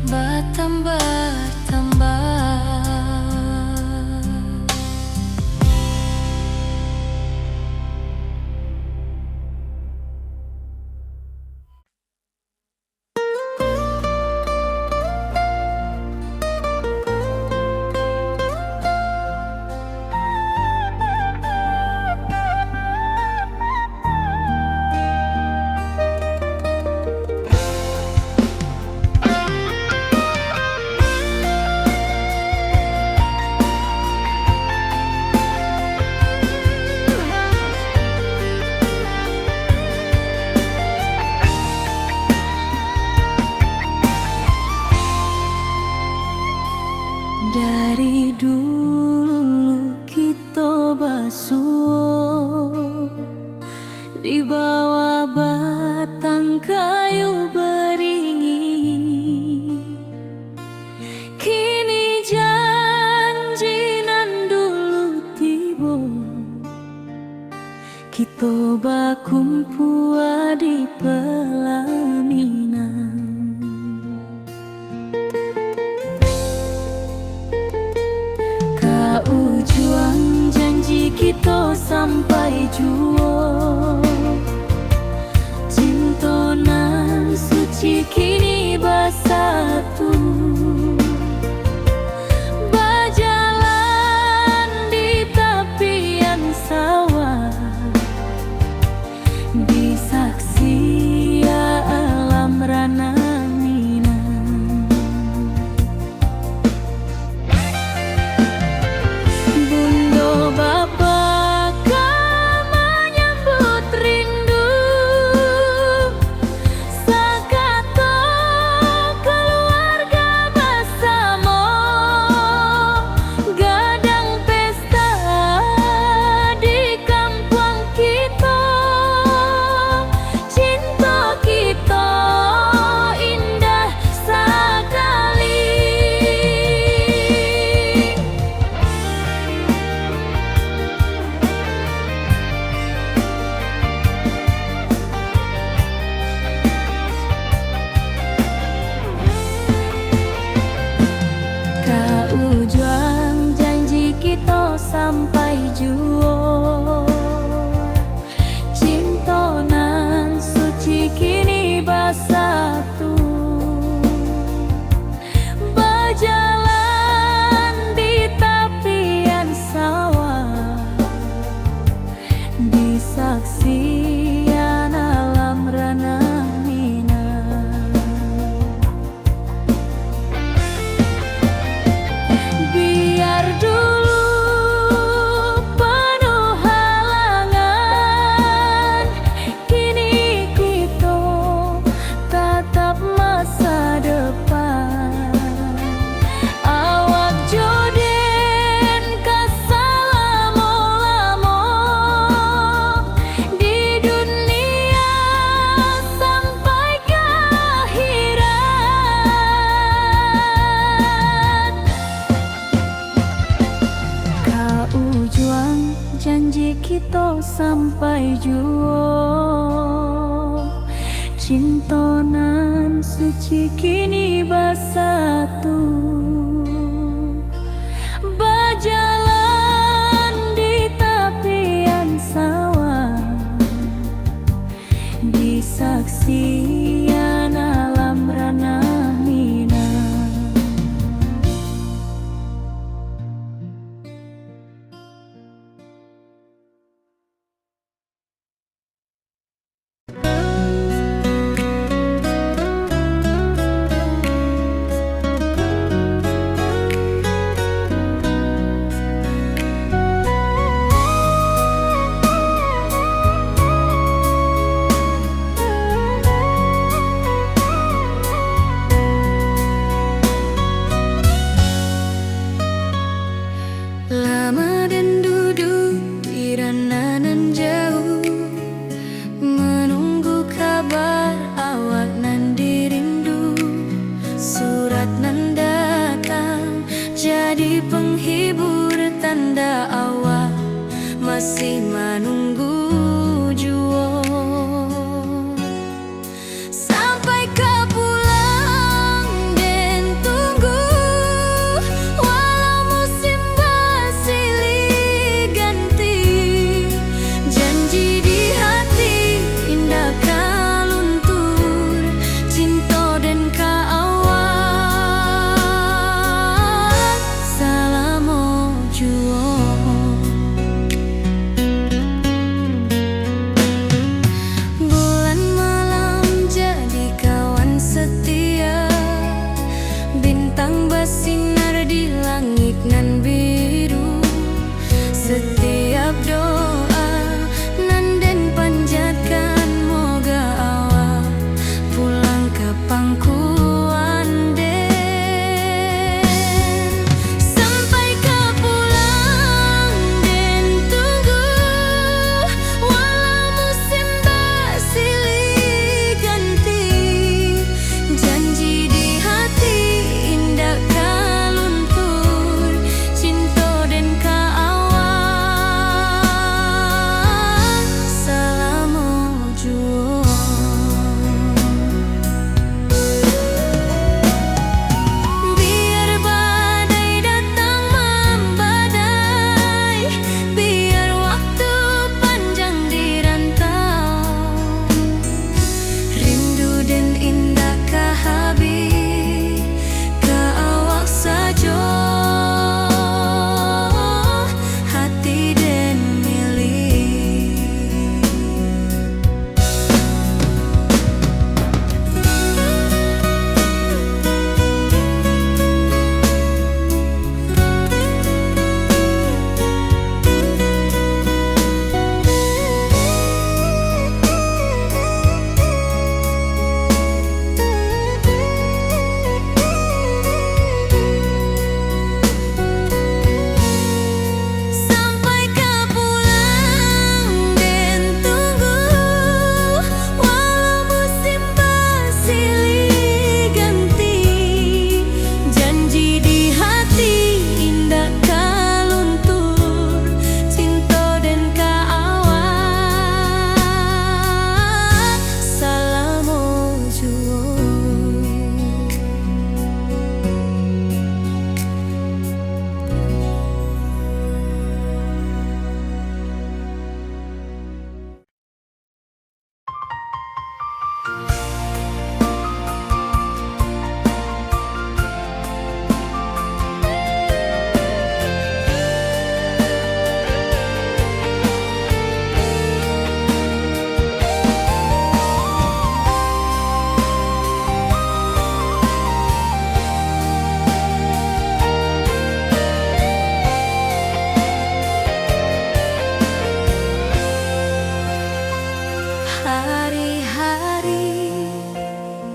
batambah-tambah. Dari dulu kito basuo di bawah batang kayu baringin. Kini janji nan dulu tibo, kito bakumpua di palaminan. Ka ujuang janji kito sampai juo, cinto nan suci kini basatu. Bajalan di tapian sawah, bisa satu, bajalan di tapian sawah, di saksian alam ranah Minang. Biar dulu panuh halangan, kini kito tatap masa depan. Awak jo den ka salamo-lamo di dunia sampai ka akhirat. Ka ujuang janji kito sampai juo, cinto nan suci kini basatu, bajalan di tapian sawah, di saksian alam ranah Minang.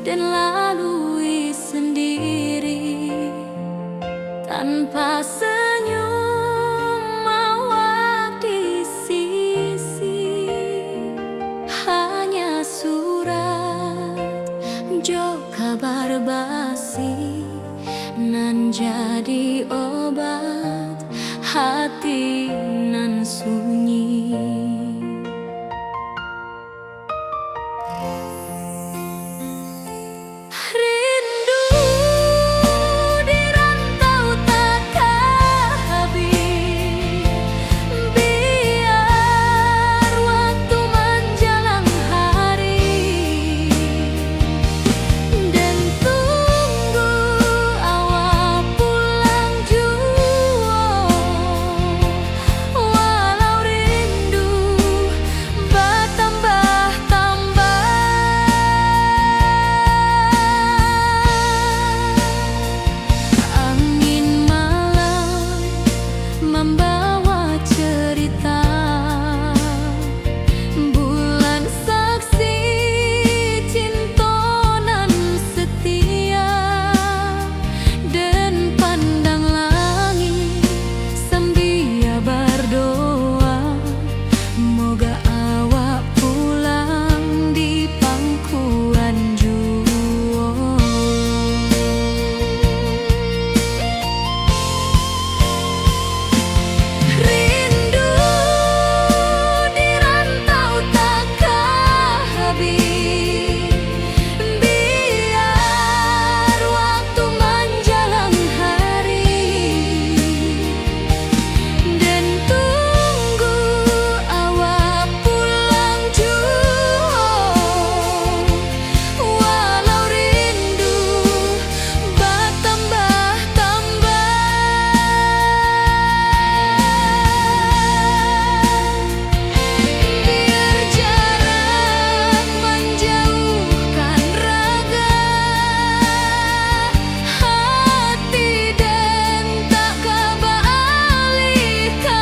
den lalui sendiri. Tanpa senyum awak di sisi, hanya surat jo kabar basi nan jadi obat hati nan sunyi. Rindu di rantau takah habih, biar waktu manjalang hari, den tunggu awak pulang juo. Walau rindu batambah-tambah, angin malam mambawa cerita, bulan saksi cinto nan setia, den pandang langik sambia bardoa, moga awak pulang di pangkuan juo. Rindu di rantau takah habih, biar waktu manjalang hari, den tunggu awak pulang juo. Walau rindu batambah-tambah, biar jarak manjauhkan raga, hati den tak ka baalihkan.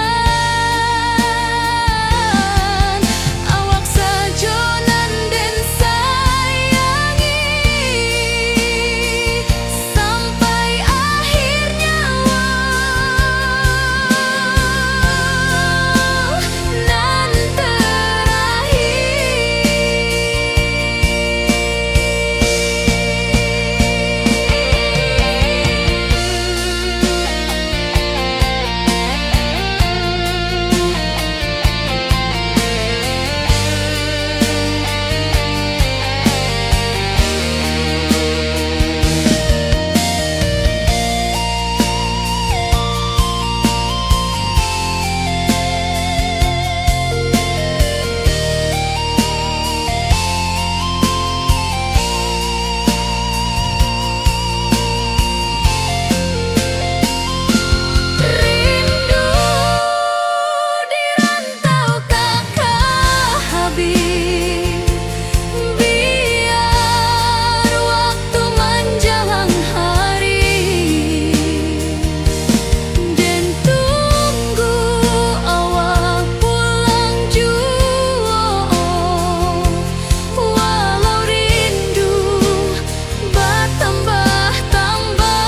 Awak sajo nan den sayangi, sampai akhir nyawa nan terakhir. Rindu di rantau takah habih, biar waktu manjalang hari, den tunggu awak pulang juo. Walau rindu batambah-tambah.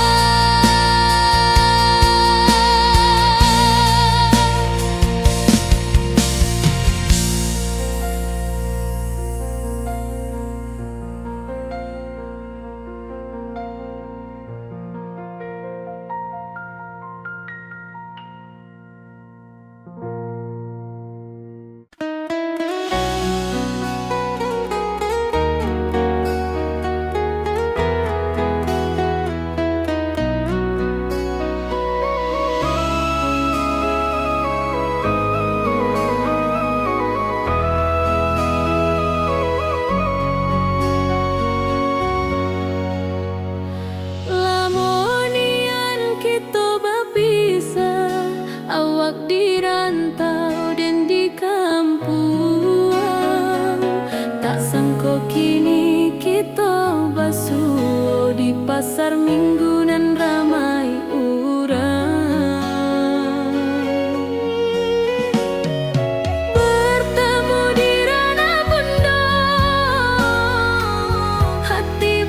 Lamo nian kito bapisah, awak di rantau den di kampuang. Tak sangko kini kito basuo di pasar Minggu nan ramai urang. Bertemu di ranah bundo, hati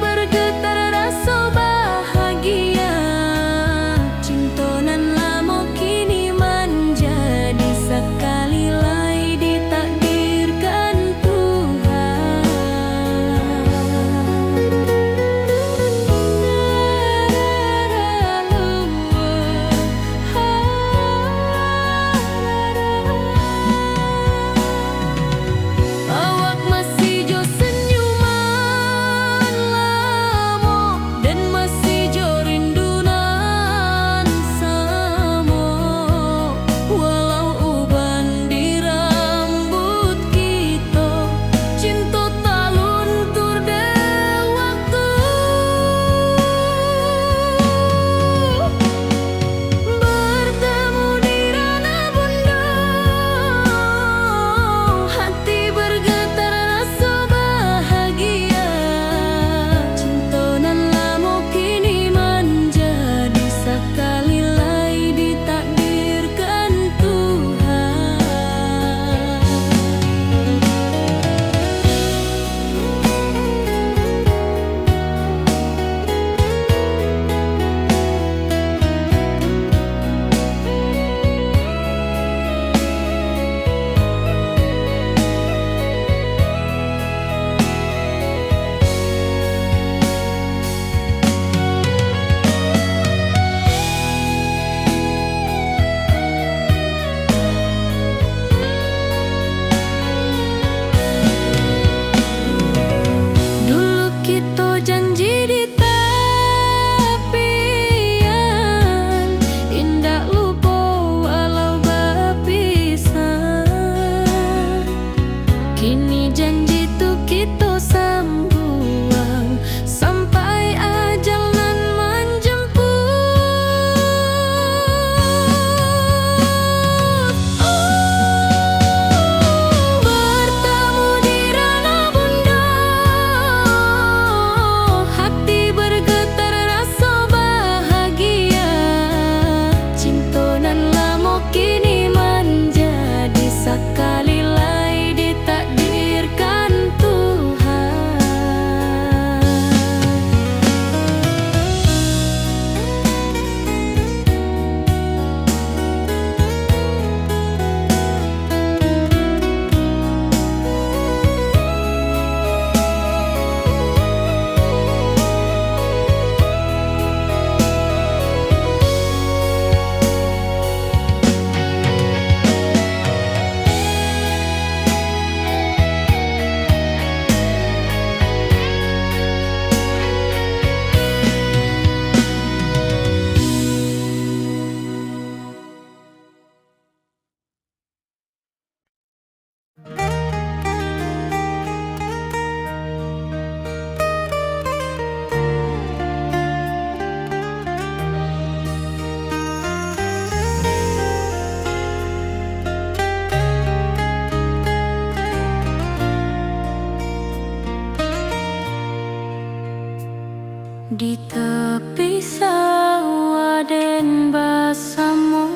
Di tepi sawah den basamo,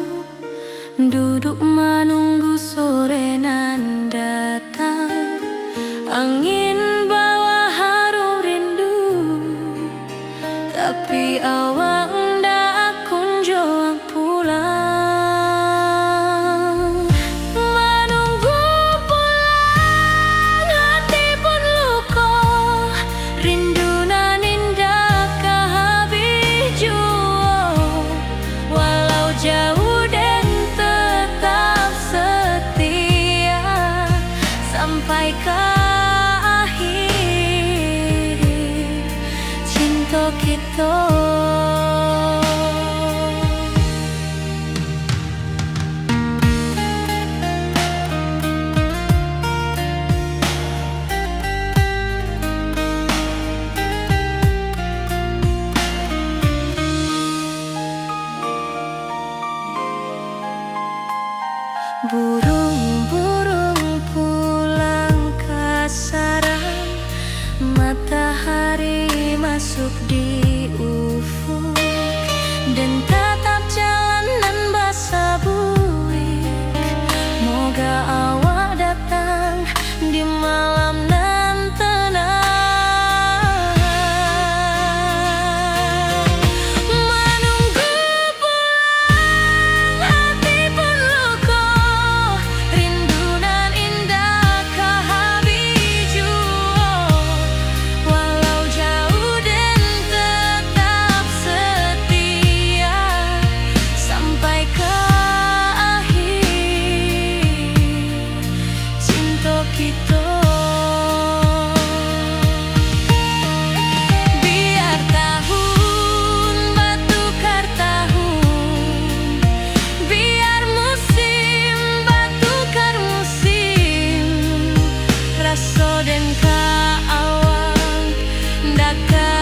duduk manunggu sore nan datang. Angin bawa harum rindu, tapi awak ndak kunjuang pulang. Manunggu pulang, hati pun luko, rindu nan indak ka habih juo. Walau jauh, den tetap setia, sampai ka akhir cinto kito. Burung-burung pulang ka sarang, matahari masuk di ufuk, den tatap jalan nan basabuik. Moga awak datang di malam nan tenang. Manunggu pulang, hati pun luko, rindu nan indak ka habih juo. Walau jauh, den tetap setia, sampai ka akhir cinto kito. Biar tahun batukar tahun, biar musim batukar musim, raso den ka awak ndak ka